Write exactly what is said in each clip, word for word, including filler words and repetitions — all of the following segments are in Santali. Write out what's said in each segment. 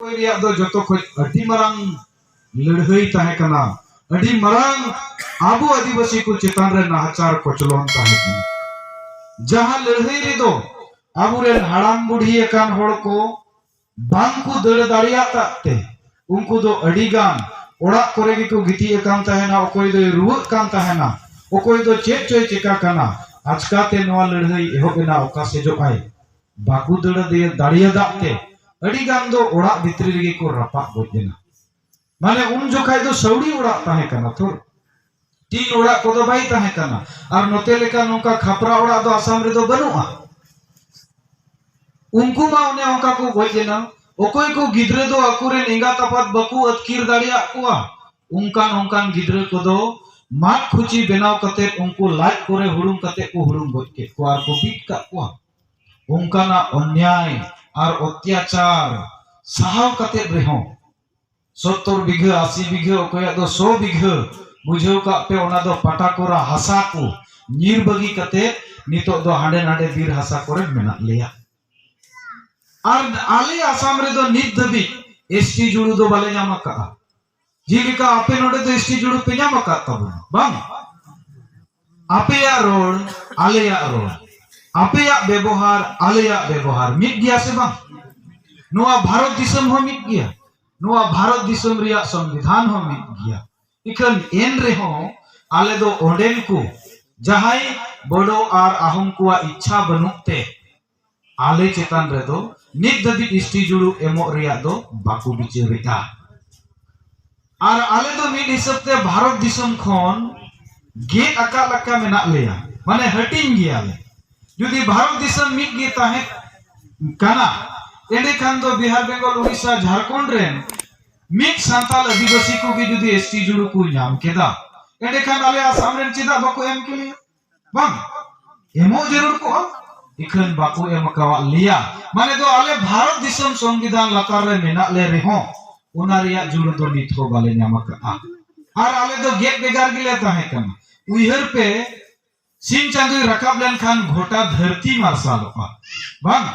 ᱚᱠᱚᱭ ᱨᱮᱭᱟᱜ ᱫᱚ ᱡᱚᱛᱚ ᱠᱷᱚᱱ ᱟᱹᱰᱤ ᱢᱟᱨᱟᱝ ᱞᱟᱹᱲᱦᱟᱹᱭ ᱛᱟᱦᱮᱸ ᱠᱟᱱᱟ, ᱟᱹᱰᱤ ᱢᱟᱨᱟᱝ ᱟᱵᱚ ᱟᱹᱫᱤᱵᱟᱹᱥᱤ ᱠᱚ ᱪᱮᱛᱟᱱ ᱨᱮ ᱱᱟᱦᱟᱪᱟᱨ ᱠᱚᱪᱞᱚᱱ ᱛᱟᱦᱮᱸ ᱠᱟᱱᱟ᱾ ᱡᱟᱦᱟᱸ ᱞᱟᱹᱲᱦᱟᱹᱭ ᱨᱮᱫᱚ ᱟᱵᱚᱨᱮᱱ ᱦᱟᱲᱟᱢ ᱵᱩᱲᱦᱤ ᱟᱠᱟᱱ ᱦᱚᱲ ᱠᱚ ᱵᱟᱝ ᱠᱚ ᱫᱟᱹᱲ ᱫᱟᱲᱮᱭᱟᱜ ᱛᱮ ᱩᱱᱠᱩ ᱫᱚ ᱟᱹᱰᱤ ᱜᱟᱱ ᱚᱲᱟᱜ ᱠᱚᱨᱮ ᱜᱮᱠᱚ ᱜᱤᱛᱤᱡ ᱟᱠᱟᱱ ᱛᱟᱦᱮᱱᱟ, ᱚᱠᱚᱭ ᱫᱚᱭ ᱨᱩᱣᱟᱹᱜ ᱠᱟᱱ ᱛᱟᱦᱮᱱᱟ, ᱚᱠᱚᱭ ᱫᱚ ᱪᱮᱫ ᱪᱚᱭ ᱪᱮᱠᱟ ᱠᱟᱱᱟ᱾ ᱟᱪᱠᱟᱛᱮ ᱱᱚᱣᱟ ᱞᱟᱹᱲᱦᱟᱹᱭ ᱮᱦᱚᱵ ᱮᱱᱟ, ᱚᱠᱟ ᱥᱮᱡᱚᱜ ᱟᱭ, ᱵᱟᱠᱚ ᱫᱟᱹᱲ ᱫᱟᱲᱮᱭᱟᱫᱟᱜ ᱛᱮ ᱟᱹᱰᱤ ᱜᱟᱱ ᱫᱚ ᱚᱲᱟᱜ ᱵᱷᱤᱛᱨᱤ ᱨᱮᱜᱮ ᱠᱚ ᱨᱟᱯᱟᱜ ᱜᱚᱡ ᱮᱱᱟ᱾ ᱢᱟᱱᱮ ᱩᱱ ᱡᱚᱠᱷᱟᱡ ᱫᱚ ᱥᱟᱹᱣᱲᱤ ᱚᱲᱟᱜ ᱛᱟᱦᱮᱸ ᱠᱟᱱᱟ ᱛᱚ, ᱴᱤᱱ ᱚᱲᱟᱜ ᱠᱚᱫᱚ ᱵᱟᱭ ᱛᱟᱦᱮᱸ ᱠᱟᱱᱟ᱾ ᱟᱨ ᱱᱚᱛᱮ ᱞᱮᱠᱟ ᱱᱚᱝᱠᱟ ᱠᱷᱟᱯᱨᱟ ᱚᱲᱟᱜ ᱫᱚ ᱟᱥᱟᱢ ᱨᱮᱫᱚ ᱵᱟᱹᱱᱩᱜᱼᱟ᱾ ᱩᱱᱠᱩ ᱢᱟ ᱚᱱᱮ ᱚᱱᱠᱟ ᱠᱚ ᱜᱚᱡ ᱮᱱᱟ᱾ ᱚᱠᱚᱭ ᱠᱚ ᱜᱤᱫᱽᱨᱟᱹ ᱫᱚ ᱟᱠᱚᱨᱮᱱ ᱮᱸᱜᱟᱛ ᱟᱯᱟᱛ ᱵᱟᱠᱚ ᱟᱹᱛᱠᱤᱨ ᱫᱟᱲᱮᱭᱟᱜ ᱠᱚᱣᱟ, ᱚᱱᱠᱟᱱ ᱚᱱᱠᱟᱱ ᱜᱤᱫᱽᱨᱟᱹ ᱠᱚᱫᱚ ᱢᱟᱫ ᱠᱷᱩᱪᱤ ᱵᱮᱱᱟᱣ ᱠᱟᱛᱮ ᱩᱱᱠᱩ ᱞᱟᱡ ᱠᱚᱨᱮ ᱦᱩᱲᱩᱝ ᱠᱟᱛᱮ ᱠᱚ ᱦᱩᱲᱩᱝ ᱜᱚᱡ ᱠᱮᱫ ᱠᱚᱣᱟ ᱟᱨ ᱠᱚ ᱵᱤᱫ ᱠᱟᱜ ᱠᱚᱣᱟ᱾ ᱚᱱᱠᱟᱱᱟᱜ ᱚᱱᱱᱭᱟᱭ ᱟᱨ ᱚᱛᱛᱟᱪᱟᱨ ᱥᱟᱦᱟᱣ ᱠᱟᱛᱮ ᱨᱮᱦᱚᱸ, ᱥᱚᱛᱛᱚᱨ ᱵᱤᱜᱷᱟᱹ, ᱟᱥᱤ ᱵᱤᱜᱷᱟᱹ, ᱚᱠᱚᱭᱟᱜ ᱫᱚ ᱥᱚ ᱵᱤᱜᱷᱟᱹ, ᱵᱩᱡᱷᱟᱹᱣ ᱠᱟᱜ ᱯᱮ, ᱚᱱᱟ ᱫᱚ ᱯᱟᱴᱟ ᱠᱚᱨᱟ ᱦᱟᱥᱟ ᱠᱚ ᱧᱤᱨ ᱵᱟᱹᱜᱤ ᱠᱟᱛᱮ ᱱᱤᱛᱚᱜ ᱫᱚ ᱦᱟᱸᱰᱮ ᱱᱟᱰᱮ ᱵᱤᱨ ᱦᱟᱥᱟ ᱠᱚᱨᱮ ᱢᱮᱱᱟᱜ ᱞᱮᱭᱟ᱾ ᱟᱨ ᱟᱞᱮ ᱟᱥᱟᱢ ᱨᱮᱫᱚ ᱱᱤᱛ ᱫᱷᱟᱹᱵᱤᱡ ᱮᱥᱴᱤ ᱡᱩᱲᱩ ᱫᱚ ᱵᱟᱞᱮ ᱧᱟᱢ ᱟᱠᱟᱫᱼᱟ᱾ ᱡᱮᱞᱮᱠᱟ ᱟᱯᱮ ᱱᱚᱰᱮ ᱫᱚ ᱮᱥᱴᱤ ᱡᱩᱲᱩ ᱯᱮ ᱧᱟᱢ ᱟᱠᱟᱫ ᱛᱟᱵᱚᱱᱟ, ᱵᱟᱝ? ᱟᱯᱮᱭᱟᱜ ᱨᱚᱲ, ᱟᱞᱮᱭᱟᱜ ᱨᱚᱲ, ᱟᱯᱮᱭᱟᱜ ᱵᱮᱵᱚᱦᱟᱨ, ᱟᱞᱮᱭᱟᱜ ᱵᱮᱵᱚᱦᱟᱨ ᱢᱤᱫ ᱜᱮᱭᱟ ᱥᱮ ᱵᱟᱝ? ᱱᱚᱣᱟ ᱵᱷᱟᱨᱚᱛ ᱫᱤᱥᱚᱢ ᱦᱚᱸ ᱢᱤᱫ ᱜᱮᱭᱟ, ᱱᱚᱣᱟ ᱵᱷᱟᱨᱚᱛ ᱫᱤᱥᱚᱢ ᱨᱮᱭᱟᱜ ᱥᱚᱝᱵᱤᱫᱷᱟᱱ ᱦᱚᱸ ᱢᱤᱫ ᱜᱮᱭᱟ᱾ ᱤᱠᱷᱟᱹᱱ ᱮᱱ ᱨᱮᱦᱚᱸ ᱟᱞᱮ ᱫᱚ ᱚᱸᱰᱮᱱ ᱠᱚ ᱡᱟᱦᱟᱸᱭ ᱵᱚᱰᱚ ᱟᱨ ᱟᱦᱚᱢ ᱠᱚᱣᱟᱜ ᱤᱪᱪᱷᱟ ᱵᱟᱹᱱᱩᱜ ᱛᱮ ᱟᱞᱮ ᱪᱮᱛᱟᱱ ᱨᱮᱫᱚ ᱱᱤᱛ ᱫᱷᱟᱹᱵᱤᱡ ᱮᱥᱴᱤ ᱡᱩᱲᱩ ᱮᱢᱚᱜ ᱨᱮᱭᱟᱜ ᱫᱚ ᱵᱟᱠᱚ ᱵᱤᱪᱟᱹᱨᱮᱫᱼᱟ᱾ ᱟᱨ ᱟᱞᱮ ᱫᱚ ᱢᱤᱫ ᱦᱤᱥᱟᱹᱵ ᱛᱮ ᱵᱷᱟᱨᱚᱛ ᱫᱤᱥᱚᱢ ᱠᱷᱚᱱ ᱜᱮᱫ ᱟᱠᱟᱫ ᱞᱮᱠᱟ ᱢᱮᱱᱟᱜ ᱞᱮᱭᱟ, ᱢᱟᱱᱮ ᱦᱟᱹᱴᱤᱧ ᱜᱮᱭᱟᱞᱮ᱾ ᱡᱩᱫᱤ ᱵᱷᱟᱨᱚᱛ ᱫᱤᱥᱚᱢ ᱢᱤᱫ ᱜᱮ ᱛᱟᱦᱮᱸ ᱠᱟᱱᱟ, ᱮᱸᱰᱮᱠᱷᱟᱱ ᱫᱚ ᱵᱤᱦᱟᱨ, ᱵᱮᱝᱜᱚᱞ, ᱩᱲᱤᱥᱥᱟ, ᱡᱷᱟᱲᱠᱷᱚᱸᱰ ᱨᱮᱱ ᱢᱤᱫ ᱥᱟᱱᱛᱟᱞ ᱟᱹᱫᱤᱵᱟᱹᱥᱤ ᱠᱚᱜᱮ ᱡᱩᱫᱤ ᱮᱥᱴᱤ ᱡᱩᱲᱩ ᱠᱚ ᱧᱟᱢ ᱠᱮᱫᱟ, ᱮᱸᱰᱮᱠᱷᱟᱱ ᱟᱞᱮ ᱟᱥᱟᱢ ᱨᱮᱱ ᱪᱮᱫᱟᱜ ᱵᱟᱠᱚ ᱮᱢ ᱠᱮᱞᱮᱭᱟ? ᱵᱟᱝ, ᱮᱢᱚᱜ ᱡᱟᱹᱨᱩᱲ ᱠᱚᱜᱼᱟ, ᱤᱠᱷᱟᱹᱱ ᱵᱟᱠᱚ ᱮᱢ ᱟᱠᱟᱣᱟᱫ ᱞᱮᱭᱟ᱾ ᱢᱟᱱᱮ ᱫᱚ ᱟᱞᱮ ᱵᱷᱟᱨᱚᱛ ᱫᱤᱥᱚᱢ ᱥᱚᱝᱵᱤᱫᱷᱟᱱ ᱞᱟᱛᱟᱨ ᱨᱮ ᱢᱮᱱᱟᱜ ᱞᱮ ᱨᱮᱦᱚᱸ ᱚᱱᱟ ᱨᱮᱭᱟᱜ ᱡᱩᱲᱩ ᱫᱚ ᱱᱤᱛ ᱦᱚᱸ ᱵᱟᱞᱮ ᱧᱟᱢ ᱟᱠᱟᱫᱼᱟ᱾ ᱟᱨ ᱟᱞᱮ ᱫᱚ ᱜᱮᱫ ᱵᱷᱮᱜᱟᱨ ᱜᱮᱞᱮ ᱛᱟᱦᱮᱸ ᱠᱟᱱᱟ᱾ ᱩᱭᱦᱟᱹᱨ ᱯᱮ, ᱥᱤᱧ ᱪᱟᱸᱫᱳᱭ ᱨᱟᱠᱟᱵ ᱞᱮᱱᱠᱷᱟᱱ ᱜᱚᱴᱟ ᱫᱷᱟᱹᱨᱛᱤ ᱢᱟᱨᱥᱟᱞᱚᱜᱼᱟ, ᱵᱟᱝ?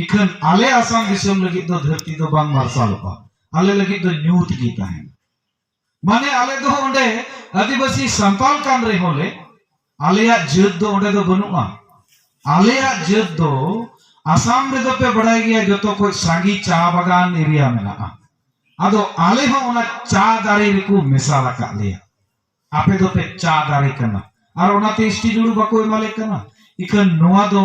ᱤᱠᱷᱟᱹᱱ ᱟᱞᱮ ᱟᱥᱟᱢ ᱫᱤᱥᱚᱢ ᱞᱟᱹᱜᱤᱫ ᱫᱚ ᱫᱷᱟᱹᱨᱛᱤ ᱫᱚ ᱵᱟᱝ ᱢᱟᱨᱥᱟᱞᱚᱜᱼᱟ, ᱟᱞᱮ ᱞᱟᱹᱜᱤᱫ ᱫᱚ ᱧᱩᱛ ᱜᱮ ᱛᱟᱦᱮᱱᱟ᱾ ᱢᱟᱱᱮ ᱟᱞᱮ ᱫᱚ ᱚᱸᱰᱮ ᱟᱹᱫᱤᱵᱟᱹᱥᱤ ᱥᱟᱱᱛᱟᱞ ᱠᱟᱱ ᱨᱮᱦᱚᱸ ᱞᱮ, ᱟᱞᱮᱭᱟᱜ ᱡᱟᱹᱛ ᱫᱚ ᱚᱸᱰᱮ ᱫᱚ ᱵᱟᱹᱱᱩᱜᱼᱟ᱾ ᱟᱞᱮᱭᱟᱜ ᱡᱟᱹᱛ ᱫᱚ ᱟᱥᱟᱢ ᱨᱮᱫᱚ ᱯᱮ ᱵᱟᱲᱟᱭ ᱜᱮᱭᱟ ᱡᱚᱛᱚ ᱠᱷᱚᱡ ᱥᱟᱸᱜᱮ ᱪᱟ ᱵᱟᱜᱟᱱ ᱮᱨᱤᱭᱟ ᱢᱮᱱᱟᱜᱼᱟ᱾ ᱟᱫᱚ ᱟᱞᱮ ᱦᱚᱸ ᱚᱱᱟ ᱪᱟ ᱫᱟᱨᱮ ᱨᱮᱠᱚ ᱢᱮᱥᱟᱞ ᱟᱠᱟᱫ ᱞᱮᱭᱟ᱾ ᱟᱯᱮ ᱫᱚᱯᱮ ᱪᱟ ᱫᱟᱨᱮ ᱠᱟᱱᱟ ᱟᱨ ᱚᱱᱟᱛᱮ ᱮᱥᱴᱤ ᱡᱩᱲᱩ ᱵᱟᱠᱚ ᱮᱢᱟᱞᱮ ᱠᱟᱱᱟ᱾ ᱤᱠᱷᱟᱹᱱ ᱱᱚᱣᱟ ᱫᱚ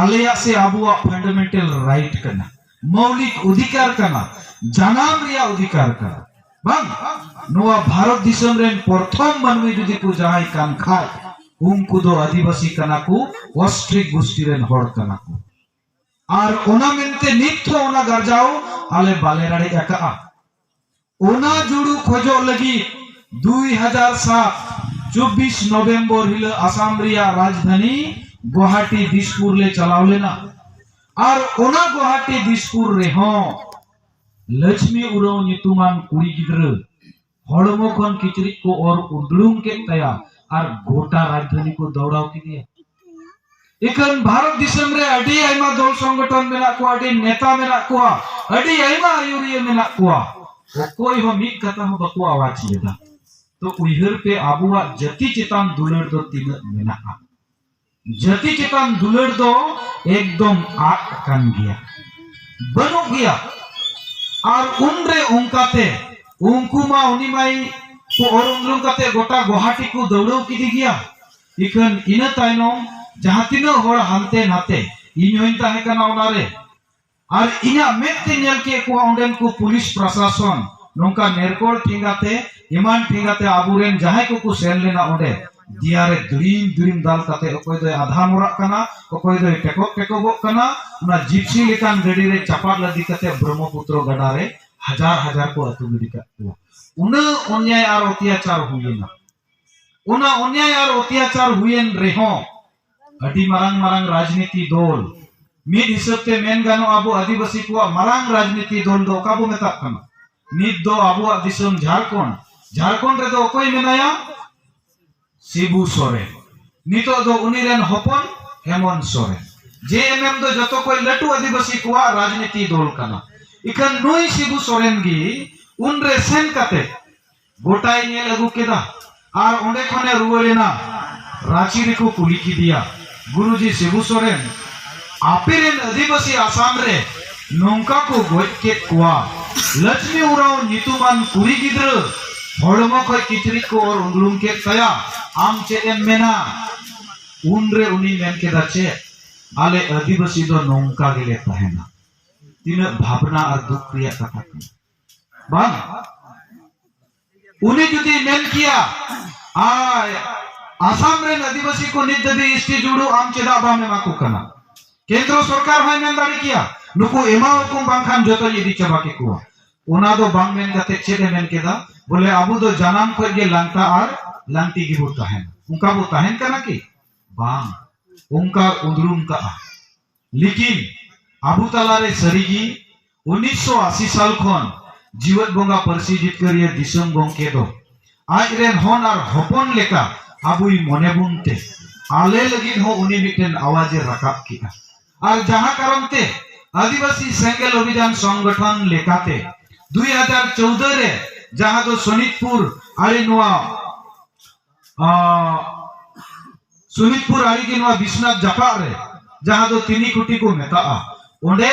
ᱟᱞᱮᱭᱟᱜ ᱥᱮ ᱟᱵᱚᱣᱟᱜ ᱯᱷᱟᱱᱰᱟᱢᱮᱱᱴᱟᱞ ᱨᱟᱭᱤᱴ ᱠᱟᱱᱟ, ᱢᱳᱣᱞᱤᱠ ᱚᱫᱷᱤᱠᱟᱨ ᱠᱟᱱᱟ, ᱡᱟᱱᱟᱢ ᱨᱮᱭᱟᱜ ᱚᱫᱷᱤᱠᱟᱨ ᱠᱟᱱᱟ᱾ ᱵᱟᱝ, ᱱᱚᱣᱟ ᱵᱷᱟᱨᱚᱛ ᱫᱤᱥᱚᱢ ᱨᱮᱱ ᱯᱨᱚᱛᱷᱚᱢ ᱢᱟᱹᱱᱢᱤ ᱡᱩᱫᱤ ᱠᱚ ᱡᱟᱦᱟᱸᱭ ᱠᱟᱱ ᱠᱷᱟᱡ, ᱩᱱᱠᱩ ᱫᱚ ᱟᱹᱫᱤᱵᱟᱹᱥᱤ ᱠᱟᱱᱟ ᱠᱚ, ᱚᱥᱴᱨᱤᱠ ᱜᱳᱥᱴᱤ ᱨᱮᱱ ᱦᱚᱲ ᱠᱟᱱᱟ ᱠᱚ᱾ ᱟᱨ ᱚᱱᱟ ᱢᱮᱱᱛᱮ ᱱᱤᱛ ᱦᱚᱸ ᱚᱱᱟ ᱜᱟᱨᱡᱟᱣ ᱟᱞᱮ ᱵᱟᱞᱮ ᱨᱟᱲᱮᱡ ᱟᱠᱟᱜᱼᱟ᱾ ᱚᱱᱟ ᱡᱩᱲᱩ ᱠᱷᱚᱡᱚᱜ ᱞᱟᱹᱜᱤᱫ ᱫᱩᱭ ᱦᱟᱡᱟᱨ ᱥᱟᱛ ᱪᱚᱵᱵᱤᱥ ᱱᱚᱵᱷᱮᱢᱵᱚᱨ ᱦᱤᱞᱳᱜ ᱟᱥᱟᱢ ᱨᱮᱭᱟᱜ ᱨᱟᱡᱽᱫᱷᱟᱱᱤ ᱜᱩᱣᱟᱦᱟᱴᱤ ᱫᱤᱥᱯᱩᱨ ᱞᱮ ᱪᱟᱞᱟᱣ ᱞᱮᱱᱟ᱾ ᱟᱨ ᱚᱱᱟ ᱜᱩᱣᱟᱦᱟᱴᱤ ᱫᱤᱥᱯᱩᱨ ᱨᱮᱦᱚᱸ ᱞᱚᱪᱷᱢᱤ ᱩᱨᱟᱹᱣ ᱧᱩᱛᱩᱢᱟᱱ ᱠᱩᱲᱤ ᱜᱤᱫᱽᱨᱟᱹ ᱦᱚᱲᱢᱚ ᱠᱷᱚᱱ ᱠᱤᱪᱨᱤᱡ ᱠᱚ ᱚᱨ ᱩᱰᱩᱝ ᱠᱮᱫ ᱛᱟᱭᱟ ᱟᱨ ᱜᱚᱴᱟ ᱨᱟᱡᱽᱫᱷᱟᱱᱤ ᱠᱚ ᱫᱟᱹᱣᱲᱟᱣ ᱠᱮᱫᱮᱭᱟ᱾ ᱤᱠᱷᱟᱹᱱ ᱵᱷᱟᱨᱚᱛ ᱫᱤᱥᱚᱢ ᱨᱮ ᱟᱹᱰᱤ ᱟᱭᱢᱟ ᱫᱚᱞ ᱥᱚᱝᱜᱚᱴᱷᱚᱱ ᱢᱮᱱᱟᱜ ᱠᱚᱣᱟ, ᱟᱹᱰᱤ ᱱᱮᱛᱟ ᱢᱮᱱᱟᱜ ᱠᱚᱣᱟ, ᱟᱹᱰᱤ ᱟᱭᱢᱟ ᱟᱹᱭᱩᱨᱤᱭᱟᱹ ᱢᱮᱱᱟᱜ ᱠᱚᱣᱟ᱾ ᱚᱠᱚᱭ ᱦᱚᱸ ᱢᱤᱫ ᱠᱟᱛᱷᱟ ᱦᱚᱸ ᱵᱟᱠᱚ ᱟᱣᱟᱡ ᱞᱮᱫᱟ᱾ ᱛᱚ ᱩᱭᱦᱟᱹᱨ ᱯᱮ, ᱟᱵᱚᱣᱟᱜ ᱡᱟᱹᱛᱤ ᱪᱮᱛᱟᱱ ᱫᱩᱞᱟᱹᱲ ᱫᱚ ᱛᱤᱱᱟᱹᱜ ᱢᱮᱱᱟᱜᱼᱟ᱾ ᱡᱟᱹᱛᱤ ᱪᱮᱛᱟᱱ ᱫᱩᱞᱟᱹᱲ ᱫᱚ ᱮᱠᱫᱚᱢ ᱟᱫ ᱟᱠᱟᱱ ᱜᱮᱭᱟ, ᱵᱟᱹᱱᱩᱜ ᱜᱮᱭᱟ᱾ ᱟᱨ ᱩᱱᱨᱮ ᱚᱱᱠᱟᱛᱮ ᱩᱱᱠᱩ ᱢᱟ, ᱩᱱᱤ ᱢᱟᱭ ᱠᱚ ᱚᱨ ᱩᱰᱩᱝ ᱠᱟᱛᱮ ᱜᱚᱴᱟ ᱜᱩᱣᱟᱦᱟᱴᱤ ᱠᱚ ᱫᱟᱹᱣᱲᱟᱹᱣ ᱠᱮᱫᱮ ᱜᱮᱭᱟ᱾ ᱤᱠᱷᱟᱹᱱ ᱤᱱᱟᱹ ᱛᱟᱭᱱᱚᱢ ᱡᱟᱦᱟᱸ ᱛᱤᱱᱟᱹᱜ ᱦᱚᱲ ᱦᱟᱱᱛᱮ ᱱᱟᱛᱮ, ᱤᱧ ᱦᱚᱧ ᱛᱟᱦᱮᱸ ᱠᱟᱱᱟ ᱚᱱᱟᱨᱮ, ᱟᱨ ᱤᱧᱟᱜ ᱢᱮᱫ ᱛᱮ ᱧᱮᱞ ᱠᱮᱫ ᱠᱚᱣᱟ ᱚᱸᱰᱮᱱ ᱠᱚ ᱯᱩᱞᱤᱥ ᱯᱨᱚᱥᱟᱥᱚᱱ ᱱᱚᱝᱠᱟ ᱱᱮᱨᱠᱚᱲ ᱴᱷᱮᱸᱜᱟ ᱛᱮ, ᱮᱢᱟᱱ ᱴᱷᱮᱸᱜᱟ ᱛᱮ ᱟᱵᱚᱨᱮᱱ ᱡᱟᱦᱟᱸᱭ ᱠᱚᱠᱚ ᱥᱮᱱ ᱞᱮᱱᱟ ᱚᱸᱰᱮ, ᱫᱮᱭᱟ ᱨᱮ ᱫᱤᱲᱤᱢ ᱫᱤᱲᱤᱢ ᱫᱟᱞ ᱠᱟᱛᱮ ᱚᱠᱚᱭ ᱫᱚᱭ ᱟᱫᱷᱟ ᱢᱚᱨᱟᱜ ᱠᱟᱱᱟ, ᱚᱠᱚᱭ ᱫᱚᱭ ᱴᱮᱠᱚᱜ ᱴᱮᱠᱚᱜᱚᱜ ᱠᱟᱱᱟ, ᱚᱱᱟ ᱡᱤᱯᱥᱤ ᱞᱮᱠᱟᱱ ᱜᱟᱹᱰᱤ ᱨᱮ ᱪᱟᱯᱟᱫ ᱞᱟᱫᱮ ᱠᱟᱛᱮ ᱵᱨᱚᱦᱢᱚᱯᱩᱛᱨᱚ ᱜᱟᱰᱟ ᱨᱮ ᱦᱟᱡᱟᱨ ᱦᱟᱡᱟᱨ ᱠᱚ ᱟᱹᱛᱩ ᱜᱤᱰᱤ ᱠᱟᱜ ᱠᱚᱣᱟ᱾ ᱩᱱᱟᱹᱜ ᱚᱱᱭᱟᱭ ᱟᱨ ᱚᱛᱭᱟᱪᱟᱨ ᱦᱩᱭᱮᱱᱟ᱾ ᱚᱱᱟ ᱚᱱᱭᱟᱭ ᱟᱨ ᱚᱛᱭᱟᱪᱟᱨ ᱦᱩᱭᱮᱱ ᱨᱮᱦᱚᱸ, ᱟᱹᱰᱤ ᱢᱟᱨᱟᱝ ᱢᱟᱨᱟᱝ ᱨᱟᱡᱽᱱᱤᱛᱤ ᱫᱚᱞ, ᱢᱤᱫ ᱦᱤᱥᱟᱹᱵ ᱛᱮ ᱢᱮᱱ ᱜᱟᱱᱚᱜᱼᱟ, ᱟᱵᱚ ᱟᱹᱫᱤᱵᱟᱹᱥᱤ ᱠᱚᱣᱟᱜ ᱢᱟᱨᱟᱝ ᱨᱟᱡᱽᱱᱤᱛᱤ ᱫᱚᱞ ᱫᱚ ᱚᱠᱟ ᱵᱚ ᱢᱮᱛᱟᱜ ᱠᱟᱱᱟ? ᱱᱤᱛ ᱫᱚ ᱟᱵᱚᱣᱟᱜ ᱫᱤᱥᱚᱢ ᱡᱷᱟᱲᱠᱷᱚᱸᱰ, ᱡᱷᱟᱲᱠᱷᱚᱸᱰ ᱨᱮᱫᱚ ᱚᱠᱚᱭ ᱢᱮᱱᱟᱭᱟ? ᱥᱤᱵᱩ ᱥᱚᱨᱮᱱ᱾ ᱱᱤᱛᱚᱜ ᱫᱚ ᱩᱱᱤ ᱨᱮᱱ ᱦᱚᱯᱚᱱ ᱦᱮᱢᱚᱱᱛ ᱥᱚᱨᱮᱱ᱾ ᱡᱮ ᱮᱢ ᱮᱢ ᱫᱚ ᱡᱚᱛᱚ ᱠᱷᱚᱱ ᱞᱟᱹᱴᱩ ᱟᱹᱫᱤᱵᱟᱹᱥᱤ ᱠᱚᱣᱟᱜ ᱨᱟᱡᱽᱱᱤᱛᱤ ᱫᱚᱞ ᱠᱟᱱᱟ᱾ ᱤᱠᱷᱟᱹᱱ ᱱᱩᱭ ᱥᱤᱵᱩ ᱥᱚᱨᱮᱱ ᱜᱮ ᱩᱱᱨᱮ ᱥᱮᱱ ᱠᱟᱛᱮ ᱜᱚᱴᱟᱭ ᱧᱮᱞ ᱟᱹᱜᱩ ᱠᱮᱫᱟ᱾ ᱟᱨ ᱚᱸᱰᱮ ᱠᱷᱚᱱᱮ ᱨᱩᱣᱟᱹᱲ ᱮᱱᱟ᱾ ᱨᱟᱸᱪᱤ ᱨᱮᱠᱚ ᱠᱩᱞᱤ ᱠᱮᱫᱮᱭᱟ, "ᱜᱩᱨᱩᱡᱤ ᱥᱤᱵᱩ ᱥᱚᱨᱮᱱ, ᱟᱯᱮ ᱨᱮᱱ ᱟᱹᱫᱤᱵᱟᱹᱥᱤ ᱟᱥᱟᱢ ᱨᱮ ᱱᱚᱝᱠᱟ ᱠᱚ ᱜᱚᱡ ᱠᱮᱫ ᱠᱚᱣᱟ, ᱞᱚᱪᱷᱢᱤ ᱩᱨᱟᱣ ᱧᱩᱛᱩᱢᱟᱱ ᱠᱩᱲᱤ ᱜᱤᱫᱽᱨᱟᱹ ᱦᱚᱲᱢᱚ ᱠᱷᱚᱱ ᱠᱤᱪᱨᱤᱡ ᱠᱚ ᱚᱨ ᱩᱰᱩᱝ ᱠᱮᱫ ᱛᱟᱭᱟ, ᱟᱢ ᱪᱮᱫ ᱮᱢ ᱢᱮᱱᱟ?" ᱩᱱᱨᱮ ᱩᱱᱤ ᱢᱮᱱ ᱠᱮᱫᱟ, "ᱪᱮᱫ? ᱟᱞᱮ ᱟᱹᱫᱤᱵᱟᱹᱥᱤ ᱫᱚ ᱱᱚᱝᱠᱟ ᱜᱮᱞᱮ ᱛᱟᱦᱮᱱᱟ᱾" ᱛᱤᱱᱟᱹᱜ ᱵᱷᱟᱵᱽᱱᱟ ᱟᱨ ᱫᱩᱠ ᱨᱮᱭᱟᱜ ᱠᱟᱛᱷᱟ ᱠᱟᱱᱟ, ᱵᱟᱝ? ᱩᱱᱤ ᱡᱩᱫᱤ ᱢᱮᱱ ᱠᱮᱭᱟ, "ᱟᱭ, ᱟᱥᱟᱢ ᱨᱮᱱ ᱟᱹᱫᱤᱵᱟᱹᱥᱤ ᱠᱚ ᱱᱤᱛ ᱫᱷᱟᱹᱵᱤᱡ ᱮᱥ ᱴᱤ ᱡᱩᱲᱩ ᱟᱢ ᱪᱮᱫᱟᱜ ᱵᱟᱢ ᱮᱢᱟ ᱠᱚ ᱠᱟᱱᱟ?" ᱠᱮᱱᱫᱨᱚ ᱥᱚᱨᱠᱟᱨ ᱦᱚᱸᱭ ᱢᱮᱱ ᱫᱟᱲᱮ ᱠᱮᱭᱟ, "ᱱᱩᱠᱩ ᱮᱢᱟ ᱟᱠᱚ, ᱵᱟᱝᱠᱷᱟᱱ ᱡᱚᱛᱚᱧ ᱤᱫᱤ ᱪᱟᱵᱟ ᱠᱮᱠᱚᱣᱟ᱾" ᱚᱱᱟ ᱫᱚ ᱵᱟᱝ ᱢᱮᱱ ᱠᱟᱛᱮ ᱪᱮᱫ ᱮ ᱢᱮᱱ ᱠᱮᱫᱟ? ᱵᱚᱞᱮ, ᱟᱵᱚ ᱫᱚ ᱡᱟᱱᱟᱢ ᱠᱷᱚᱱ ᱜᱮ ᱞᱟᱝᱴᱟ ᱟᱨ ᱞᱟᱝᱴᱤ ᱜᱮᱵᱚ ᱛᱟᱦᱮᱱᱟ᱾ ᱚᱱᱠᱟ ᱵᱚ ᱛᱟᱦᱮᱱ ᱠᱟᱱᱟ ᱠᱤ? ᱵᱟᱝ᱾ ᱚᱱᱠᱟ ᱩᱫᱽᱨᱩᱢ ᱠᱟᱜᱼᱟ᱾ ᱞᱮᱠᱤᱱ ᱟᱵᱚ ᱛᱟᱞᱟᱨᱮ ᱥᱟᱹᱨᱤᱜᱮ ᱩᱱᱤᱥᱥᱚ ᱟᱥᱤ ᱥᱟᱞ ᱠᱷᱚᱱ ᱡᱤᱣᱮᱫ ᱵᱚᱸᱜᱟ ᱯᱟᱹᱨᱥᱤ ᱡᱤᱛᱠᱟᱹᱨᱤᱭᱟᱹ ᱫᱤᱥᱚᱢ ᱜᱚᱢᱠᱮ ᱫᱚ ᱟᱡ ᱨᱮᱱ ᱦᱚᱱ ᱟᱨ ᱦᱚᱯᱚᱱ ᱞᱮᱠᱟ ᱟᱵᱚᱭ ᱢᱚᱱᱮ ᱵᱚᱱ ᱛᱮ ᱟᱞᱮ ᱞᱟᱹᱜᱤᱫ ᱦᱚᱸ ᱩᱱᱤ ᱢᱤᱫᱴᱮᱱ ᱟᱣᱟᱡ ᱮ ᱨᱟᱠᱟᱵ ᱠᱮᱫᱼᱟ᱾ ᱟᱨ ᱡᱟᱦᱟᱸ ᱠᱟᱨᱚᱱ ᱛᱮ ᱟᱹᱫᱤᱵᱟᱹᱥᱤ ᱥᱮᱸᱜᱮᱞ ᱚᱵᱷᱤᱡᱟᱱ ᱥᱚᱝᱜᱚᱴᱷᱚᱱ ᱞᱮᱠᱟᱛᱮ ᱫᱩᱭ ᱦᱟᱡᱟᱨ ᱪᱳᱣᱫᱟᱹ ᱨᱮ, ᱡᱟᱦᱟᱸ ᱫᱚ ᱥᱳᱱᱤᱛᱯᱩᱨ ᱟᱲᱮ ᱱᱚᱣᱟ, ᱟᱸ, ᱥᱳᱱᱤᱛᱯᱩᱨ ᱟᱲᱮ ᱜᱮ ᱱᱚᱣᱟ ᱵᱤᱥᱱᱟᱛᱷ ᱡᱟᱯᱟᱜ ᱨᱮ, ᱡᱟᱦᱟᱸ ᱫᱚ ᱛᱤᱱᱤ ᱠᱩᱴᱤ ᱠᱚ ᱢᱮᱛᱟᱜᱼᱟ, ᱚᱸᱰᱮ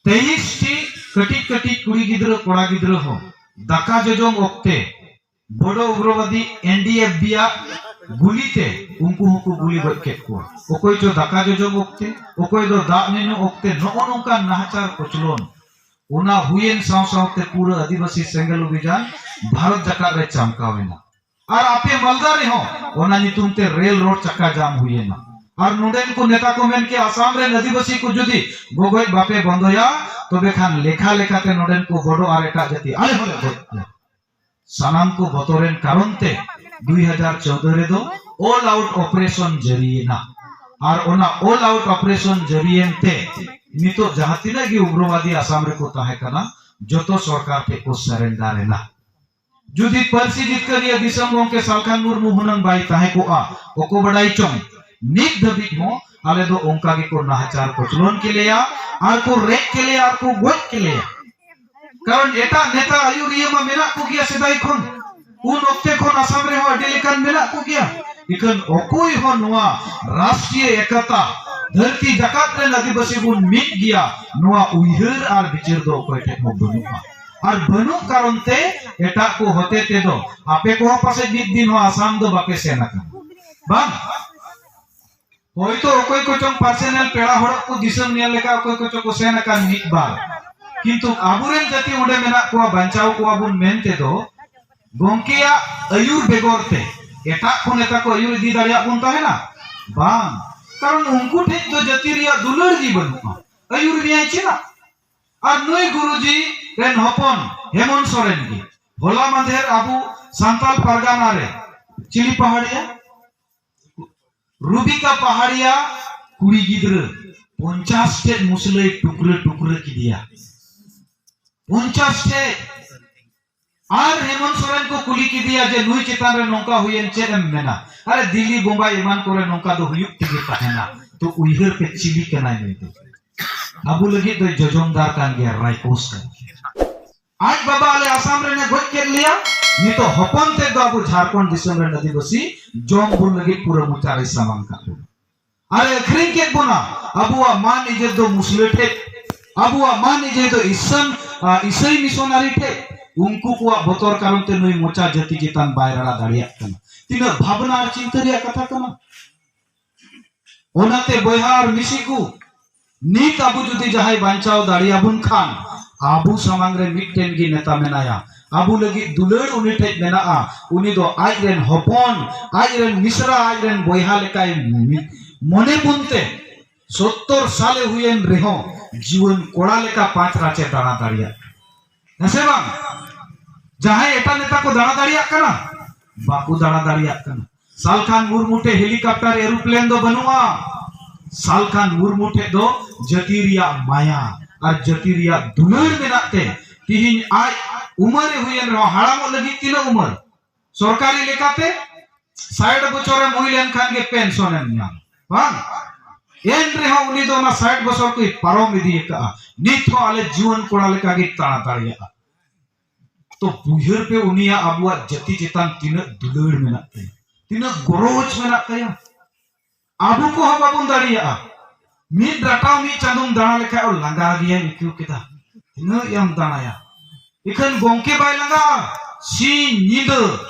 ᱛᱮᱭᱤᱥ ᱴᱤ ᱠᱟᱹᱴᱤᱡ ᱠᱟᱹᱴᱤᱡ ᱠᱩᱲᱤ ᱜᱤᱫᱽᱨᱟᱹ ᱠᱚᱲᱟ ᱜᱤᱫᱽᱨᱟᱹ ᱦᱚᱸ ᱫᱟᱠᱟ ᱡᱚᱡᱚᱢ ᱚᱠᱛᱮ ᱵᱚᱰᱚ ᱩᱜᱨᱚᱵᱟᱫᱤ ᱮᱱ ᱰᱤ ᱮᱯᱷ ᱵᱤ ᱟᱜ ᱜᱩᱞᱤ ᱛᱮ ᱩᱱᱠᱩ ᱦᱚᱸᱠᱚ ᱜᱩᱞᱤ ᱜᱚᱡ ᱠᱮᱫ ᱠᱚᱣᱟ᱾ ᱚᱠᱚᱭ ᱪᱚ ᱫᱟᱠᱟ ᱡᱚᱡᱚᱢ ᱚᱠᱛᱮ, ᱚᱠᱚᱭ ᱫᱚ ᱫᱟᱜ ᱧᱩᱧᱩ ᱚᱠᱛᱮ, ᱱᱚᱜᱼᱚ ᱱᱚᱝᱠᱟᱱ ᱱᱟᱦᱟᱪᱟᱨ ᱠᱚᱪᱞᱚᱱ᱾ ᱚᱱᱟ ᱦᱩᱭᱮᱱ ᱥᱟᱶ ᱥᱟᱶᱛᱮ ᱯᱩᱨᱟᱹ ᱟᱹᱫᱤᱵᱟᱹᱥᱤ ᱥᱮᱸᱜᱮᱞ ᱚᱵᱷᱤᱡᱟᱱ ᱵᱷᱟᱨᱚᱛ ᱡᱟᱠᱟᱛ ᱨᱮ ᱪᱟᱢᱠᱟᱣ ᱮᱱᱟ᱾ ᱟᱨ ᱟᱯᱮ ᱢᱟᱞᱫᱟ ᱨᱮᱦᱚᱸ ᱚᱱᱟ ᱧᱩᱛᱩᱢ ᱛᱮ ᱨᱮᱞ ᱨᱳᱰ ᱪᱟᱠᱟ ᱡᱟᱢ ᱦᱩᱭᱮᱱᱟ᱾ ᱟᱨ ᱱᱚᱰᱮᱱ ᱠᱚ ᱱᱮᱛᱟ ᱠᱚ ᱢᱮᱱ ᱠᱮᱜᱼᱟ, ᱟᱥᱟᱢ ᱨᱮᱱ ᱟᱹᱫᱤᱵᱟᱹᱥᱤ ᱠᱚ ᱡᱩᱫᱤ ᱜᱚᱜᱚᱡ ᱵᱟᱯᱮ ᱵᱚᱱᱫᱚᱭᱟ, ᱛᱚᱵᱮ ᱠᱷᱟᱱ ᱞᱮᱠᱷᱟ ᱞᱮᱠᱟᱛᱮ ᱱᱚᱰᱮᱱ ᱠᱚ ᱵᱚᱰᱚ ᱟᱨ ᱮᱴᱟᱜ ᱡᱟᱹᱛᱤ ᱟᱞᱮ ᱦᱚᱸᱞᱮ ᱜᱚᱡ ᱠᱚᱣᱟ᱾ ᱥᱟᱱᱟᱢ ᱠᱚ ᱵᱚᱛᱚᱨᱮᱱ ᱠᱟᱨᱚᱱ ᱛᱮ ᱫᱩᱭ ᱦᱟᱡᱟᱨ ᱪᱳᱣᱫᱟᱹ ᱨᱮᱫᱚ ᱚᱞ ᱟᱣᱩᱴ ᱚᱯᱟᱨᱮᱥᱚᱱ ᱡᱟᱹᱨᱤᱭᱮᱱᱟ᱾ ᱟᱨ ᱚᱱᱟ ᱚᱞ ᱟᱣᱩᱴ ᱚᱯᱟᱨᱮᱥᱚᱱ ᱡᱟᱹᱨᱤᱭᱮᱱ ᱛᱮ ᱱᱤᱛᱚᱜ ᱡᱟᱦᱟᱸ ᱛᱤᱱᱟᱹᱜ ᱜᱮ ᱩᱜᱨᱚᱵᱟᱫᱤ ᱟᱥᱟᱢ ᱨᱮᱠᱚ ᱛᱟᱦᱮᱸ ᱠᱟᱱᱟ, ᱡᱚᱛᱚ ᱥᱚᱨᱠᱟᱨ ᱴᱷᱮᱱ ᱠᱚ ᱥᱟᱨᱮᱱᱰᱟᱨ ᱮᱱᱟ᱾ ᱡᱩᱫᱤ ᱯᱟᱹᱨᱥᱤ ᱡᱤᱛᱠᱟᱹᱨᱤᱭᱟᱹ ᱫᱤᱥᱚᱢ ᱜᱚᱢᱠᱮ ᱥᱟᱞᱠᱷᱟᱱ ᱢᱩᱨᱢᱩ ᱦᱩᱱᱟᱹᱝ ᱵᱟᱭ ᱛᱟᱦᱮᱸ ᱠᱚᱜᱼᱟ, ᱚᱠᱚ ᱵᱟᱰᱟᱭ ᱪᱚᱝ, ᱱᱤᱛ ᱫᱷᱟᱹᱵᱤᱡ ᱦᱚᱸ ᱟᱞᱮ ᱫᱚ ᱚᱱᱠᱟ ᱜᱮᱠᱚ ᱱᱟᱦᱟᱪᱟᱨ ᱠᱚᱪᱞᱚᱱ ᱠᱮᱞᱮᱭᱟ, ᱟᱨ ᱠᱚ ᱨᱮᱡ ᱠᱮᱞᱮᱭᱟ, ᱟᱨ ᱠᱚ ᱜᱚᱡ ᱠᱮᱞᱮᱭᱟ᱾ ᱠᱟᱨᱚᱱ ᱮᱴᱟᱜ ᱱᱮᱛᱟ ᱟᱹᱭᱩᱨᱤᱭᱟᱹ ᱢᱟ ᱢᱮᱱᱟᱜ ᱠᱚᱜᱮᱭᱟ ᱥᱮᱫᱟᱭ ᱠᱷᱚᱱ, ᱩᱱ ᱚᱠᱛᱮ ᱠᱷᱚᱱ ᱟᱥᱟᱢ ᱨᱮᱦᱚᱸ ᱟᱹᱰᱤ ᱞᱮᱠᱟᱱ ᱢᱮᱱᱟᱜ ᱠᱚᱜᱮᱭᱟ᱾ ᱤᱠᱷᱟᱹᱱ ᱚᱠᱚᱭ ᱦᱚᱸ ᱱᱚᱣᱟ ᱨᱟᱥᱴᱨᱤᱭᱚ ᱮᱠᱚᱛᱟ, ᱫᱷᱟᱹᱨᱛᱤ ᱡᱟᱠᱟᱛ ᱨᱮᱱ ᱟᱹᱫᱤᱵᱟᱹᱥᱤ ᱵᱚᱱ ᱢᱤᱫ ᱜᱮᱭᱟ, ᱱᱚᱣᱟ ᱩᱭᱦᱟᱹᱨ ᱟᱨ ᱵᱤᱪᱟᱹᱨ ᱫᱚ ᱚᱠᱚᱭ ᱴᱷᱮᱱ ᱦᱚᱸ ᱵᱟᱹᱱᱩᱜᱼᱟ᱾ ᱟᱨ ᱵᱟᱹᱱᱩᱜ ᱠᱟᱨᱚᱱ ᱛᱮ ᱮᱴᱟᱜ ᱠᱚ ᱦᱚᱛᱮ ᱛᱮᱫᱚ ᱟᱯᱮ ᱠᱚᱦᱚᱸ ᱯᱟᱥᱮᱡ ᱢᱤᱫ ᱫᱤᱱ ᱦᱚᱸ ᱟᱥᱟᱢ ᱫᱚ ᱵᱟᱯᱮ ᱥᱮᱱ ᱟᱠᱟᱱᱟ, ᱵᱟᱝ? ᱦᱳᱭᱛᱳ ᱚᱠᱚᱭ ᱠᱚᱪᱚᱝ ᱯᱟᱨᱥᱚᱱᱟᱞ ᱯᱮᱲᱟ ᱦᱚᱲ ᱠᱚ ᱫᱤᱥᱚᱢ ᱧᱮᱞ ᱞᱮᱠᱟ ᱚᱠᱚᱭ ᱠᱚᱪᱚ ᱠᱚ ᱥᱮᱱ ᱟᱠᱟᱱ ᱢᱤᱫ ᱵᱟᱨ, ᱠᱤᱱᱛᱩ ᱟᱵᱚᱨᱮᱱ ᱡᱟᱹᱛᱤ ᱚᱸᱰᱮ ᱢᱮᱱᱟᱜ ᱠᱚᱣᱟ, ᱵᱟᱧᱪᱟᱣ ᱠᱚᱣᱟ ᱵᱚᱱ ᱢᱮᱱ ᱛᱮᱫᱚ ᱜᱚᱢᱠᱮᱭᱟᱜ ᱟᱹᱭᱩᱨ ᱵᱮᱜᱚᱨ ᱛᱮ ᱮᱴᱟᱜ ᱠᱚ ᱱᱮᱛᱟ ᱠᱚ ᱟᱹᱭᱩᱨ ᱤᱫᱤ ᱫᱟᱲᱮᱭᱟᱜ ᱵᱚᱱ ᱛᱟᱦᱮᱱᱟ? ᱵᱟᱝ, ᱠᱟᱨᱚᱱ ᱩᱱᱠᱩ ᱴᱷᱮᱱ ᱫᱚ ᱡᱟᱹᱛᱤ ᱨᱮᱭᱟᱜ ᱫᱩᱞᱟᱹᱲ ᱜᱮ ᱵᱟᱹᱱᱩᱜᱼᱟ, ᱟᱹᱭᱩᱨ ᱢᱮᱭᱟᱭ ᱪᱮᱫᱟᱜ? ᱟᱨ ᱱᱩᱭ ᱜᱩᱨᱩᱡᱤ ᱨᱮᱱ ᱦᱚᱯᱚᱱ ᱦᱮᱢᱚᱱᱛ ᱥᱚᱨᱮᱱ ᱜᱮ ᱦᱚᱞᱟ ᱢᱟᱫᱷᱮᱨ ᱟᱵᱚ ᱥᱟᱱᱛᱟᱞ ᱯᱟᱨᱜᱟᱱᱟ ᱨᱮ ᱪᱤᱞᱤ ᱯᱟᱦᱟᱲᱤᱭᱟ, ᱨᱩᱵᱤᱠᱟ ᱯᱟᱦᱟᱲᱤᱭᱟ ᱠᱩᱲᱤ ᱜᱤᱫᱽᱨᱟᱹ ᱯᱚᱧᱪᱟᱥ ᱴᱷᱮᱡ ᱢᱩᱥᱞᱟᱹᱭ ᱴᱩᱠᱨᱟᱹ ᱴᱩᱠᱨᱟᱹ ᱠᱮᱫᱮᱭᱟ᱾ ᱯᱚᱧᱪᱟᱥ ᱴᱷᱮᱡ᱾ ᱟᱨ ᱦᱮᱢᱚᱱᱛ ᱥᱚᱨᱮᱱ ᱠᱚ ᱠᱩᱞᱤ ᱠᱮᱫᱮᱭᱟ ᱡᱮ, "ᱱᱩᱭ ᱪᱮᱛᱟᱱ ᱨᱮ ᱱᱚᱝᱠᱟ ᱦᱩᱭᱮᱱ, ᱪᱮᱫ ᱮᱢ ᱢᱮᱱᱟ?" "ᱟᱨᱮ, ᱫᱤᱞᱞᱤ, ᱵᱳᱢᱵᱟᱭ ᱮᱢᱟᱱ ᱠᱚᱨᱮ ᱱᱚᱝᱠᱟ ᱫᱚ ᱦᱩᱭᱩᱜ ᱛᱮᱜᱮ ᱛᱟᱦᱮᱱᱟ᱾ ᱛᱚ ᱩᱭᱦᱟᱹᱨ ᱯᱮ, ᱪᱤᱞᱤ ᱠᱟᱱᱟᱭ ᱱᱩᱭ ᱫᱚ? ᱟᱵᱚ ᱞᱟᱹᱜᱤᱫ ᱫᱚᱭ ᱡᱚᱡᱚᱢᱫᱟᱨ ᱠᱟᱱ ᱜᱮᱭᱟ, ᱨᱟᱭᱠᱳᱥ ᱠᱟᱱ ᱜᱮᱭᱟ᱾ ᱟᱡ ᱵᱟᱵᱟ ᱟᱞᱮ ᱟᱥᱟᱢ ᱨᱮᱱᱮ ᱜᱚᱡ ᱠᱮᱫ ᱞᱮᱭᱟ, ᱱᱤᱛᱚᱜ ᱦᱚᱯᱚᱱ ᱛᱮᱫ ᱫᱚ ᱟᱵᱚ ᱡᱷᱟᱲᱠᱷᱚᱸᱰ ᱫᱤᱥᱚᱢ ᱨᱮᱱ ᱟᱹᱫᱤᱵᱟᱹᱥᱤ ᱡᱚᱢ ᱵᱚᱱ ᱞᱟᱹᱜᱤᱫ ᱯᱩᱨᱟᱹ ᱢᱚᱪᱟ ᱨᱮᱭ ᱥᱟᱢᱟᱝ ᱠᱟᱜ ᱵᱚᱱᱟ᱾ ᱟᱨᱮ ᱟᱹᱠᱷᱨᱤᱧ ᱠᱮᱫ ᱵᱚᱱᱟ ᱟᱵᱚᱣᱟᱜ ᱢᱟᱱ ᱤᱡᱽᱡᱚᱛ ᱫᱚ ᱢᱩᱥᱞᱟᱹ ᱴᱷᱮᱡ, ᱟᱵᱚᱣᱟᱜ ᱢᱟᱱ ᱤᱡᱽᱡᱚᱛ ᱫᱚ ᱤᱥᱟᱱ, ᱟ, ᱤᱥᱟᱹᱭ ᱢᱤᱥᱚᱱᱟᱨᱤ ᱴᱷᱮᱡ᱾ ᱩᱱᱠᱩ ᱠᱚᱣᱟᱜ ᱵᱚᱛᱚᱨ ᱠᱟᱨᱚᱱ ᱛᱮ ᱱᱩᱭ ᱢᱚᱪᱟ ᱡᱟᱹᱛᱤ ᱪᱮᱛᱟᱱ ᱵᱟᱭ ᱨᱟᱲᱟ ᱫᱟᱲᱮᱭᱟᱜ ᱠᱟᱱᱟ᱾ ᱛᱤᱱᱟᱹᱜ ᱵᱷᱟᱵᱽᱱᱟ ᱟᱨ ᱪᱤᱱᱛᱟᱹ ᱨᱮᱭᱟᱜ ᱠᱟᱛᱷᱟ ᱠᱟᱱᱟ᱾ ᱚᱱᱟᱛᱮ ᱵᱚᱭᱦᱟ ᱟᱨ ᱢᱤᱥᱤ ᱠᱚ, ᱱᱤᱛ ᱟᱵᱚ ᱡᱩᱫᱤ ᱡᱟᱦᱟᱸᱭ ᱵᱟᱧᱪᱟᱣ ᱫᱟᱲᱮᱭᱟᱵᱚᱱ ᱠᱷᱟᱱ, ᱟᱵᱚ ᱥᱟᱢᱟᱝ ᱨᱮ ᱢᱤᱫᱴᱮᱱ ᱜᱮ ᱱᱮᱛᱟ ᱢᱮᱱᱟᱭᱟ᱾ ᱟᱵᱚ ᱞᱟᱹᱜᱤᱫ ᱫᱩᱞᱟᱹᱲ ᱩᱱᱤ ᱴᱷᱮᱡ ᱢᱮᱱᱟᱜᱼᱟ᱾ ᱩᱱᱤ ᱫᱚ ᱟᱡ ᱨᱮᱱ ᱦᱚᱯᱚᱱ, ᱟᱡ ᱨᱮᱱ ᱢᱤᱥᱨᱟ, ᱟᱡ ᱨᱮᱱ ᱵᱚᱭᱦᱟ ᱞᱮᱠᱟᱭ ᱢᱤ-, ᱢᱚᱱᱮ ᱵᱚᱱ ᱛᱮ ᱥᱚᱛᱛᱚᱨ ᱥᱟᱞᱮ ᱦᱩᱭᱮᱱ ᱨᱮᱦᱚᱸ ᱡᱩᱣᱟᱹᱱ ᱠᱚᱲᱟ ᱞᱮᱠᱟ ᱯᱟᱸᱪ ᱨᱟᱪᱮ ᱫᱟᱬᱟ ᱫᱟᱲᱮᱭᱟᱜ ᱠᱟᱱᱟ᱾ ᱦᱮᱸ ᱥᱮ ᱵᱟᱝ? ᱡᱟᱦᱟᱸᱭ ᱮᱴᱟᱜ ᱱᱮᱛᱟ ᱠᱚ ᱫᱟᱬᱟ ᱫᱟᱲᱮᱭᱟᱜ ᱠᱟᱱᱟ, ᱵᱟᱠᱚ ᱫᱟᱬᱟ ᱫᱟᱲᱮᱭᱟᱜ ᱠᱟᱱᱟ᱾ ᱥᱟᱞᱠᱷᱟᱱ ᱢᱩᱨᱢᱩ ᱴᱷᱮᱡ ᱦᱮᱞᱤᱠᱚᱯᱴᱟᱨ, ᱮᱨᱳᱯᱞᱮᱱ ᱫᱚ ᱵᱟᱹᱱᱩᱜᱼᱟ᱾ ᱥᱟᱞᱠᱷᱟᱱ ᱢᱩᱨᱢᱩ ᱴᱷᱮᱡ ᱫᱚ ᱡᱟᱹᱛᱤ ᱨᱮᱭᱟᱜ ᱢᱟᱭᱟ ᱟᱨ ᱡᱟᱹᱛᱤ ᱨᱮᱭᱟᱜ ᱫᱩᱞᱟᱹᱲ ᱢᱮᱱᱟᱜ ᱛᱮ ᱛᱤᱦᱤᱧ ᱟᱡ ᱩᱢᱟᱹᱨ ᱮ ᱦᱩᱭᱮᱱ ᱨᱮᱦᱚᱸ, ᱦᱟᱲᱟᱢᱚᱜ ᱞᱟᱹᱜᱤᱫ ᱛᱤᱱᱟᱹᱜ ᱩᱢᱟᱹᱨ? ᱥᱚᱨᱠᱟᱨᱤ ᱞᱮᱠᱟᱛᱮ ᱥᱟᱴ ᱵᱚᱪᱷᱚᱨᱮᱢ ᱦᱩᱭ ᱞᱮᱱᱠᱷᱟᱱ ᱜᱮ ᱯᱮᱱᱥᱚᱱ ᱮᱢ ᱧᱟᱢᱟ, ᱵᱟᱝ? ᱮᱱ ᱨᱮᱦᱚᱸ ᱩᱱᱤ ᱫᱚ ᱚᱱᱟ ᱥᱟᱴ ᱵᱚᱪᱷᱚᱨ ᱠᱚᱭ ᱯᱟᱨᱚᱢ ᱤᱫᱤ ᱟᱠᱟᱫᱼᱟ᱾ ᱱᱤᱛ ᱦᱚᱸ ᱟᱞᱮ ᱡᱩᱣᱟᱹᱱ ᱠᱚᱲᱟ ᱞᱮᱠᱟ ᱜᱮ ᱫᱟᱬᱟ ᱫᱟᱲᱮᱭᱟᱜᱼᱟ᱾ ᱛᱚ ᱩᱭᱦᱟᱹᱨ ᱯᱮ, ᱩᱱᱤᱭᱟᱜ ᱟᱵᱚᱣᱟᱜ ᱡᱟᱹᱛᱤ ᱪᱮᱛᱟᱱ ᱛᱤᱱᱟᱹᱜ ᱫᱩᱞᱟᱹᱲ ᱢᱮᱱᱟᱜ ᱛᱟᱭᱟ, ᱛᱤᱱᱟᱹᱜ ᱜᱚᱨᱚᱡᱽ ᱢᱮᱱᱟᱜ ᱛᱟᱭᱟ᱾ ᱟᱵᱚ ᱠᱚᱦᱚᱸ ᱵᱟᱵᱚᱱ ᱫᱟᱲᱮᱭᱟᱜᱼᱟ᱾ ᱢᱤᱫ ᱨᱟᱴᱟᱣ ᱢᱤᱫ ᱪᱟᱸᱫᱚᱢ ᱫᱟᱬᱟ ᱞᱮᱠᱷᱟᱡ ᱞᱟᱸᱜᱟ ᱜᱮᱭᱟᱧ ᱟᱹᱭᱠᱟᱹᱣ ᱠᱮᱫᱟ᱾ ᱛᱤᱱᱟᱹᱜ ᱮᱢ ᱫᱟᱬᱟᱭᱟ? ᱤᱠᱷᱟᱹᱱ ᱜᱚᱝᱠᱮ ᱵᱟᱭ ᱞᱟᱸᱜᱟᱜᱼᱟ, ᱥᱤᱧ ᱧᱤᱫᱟᱹ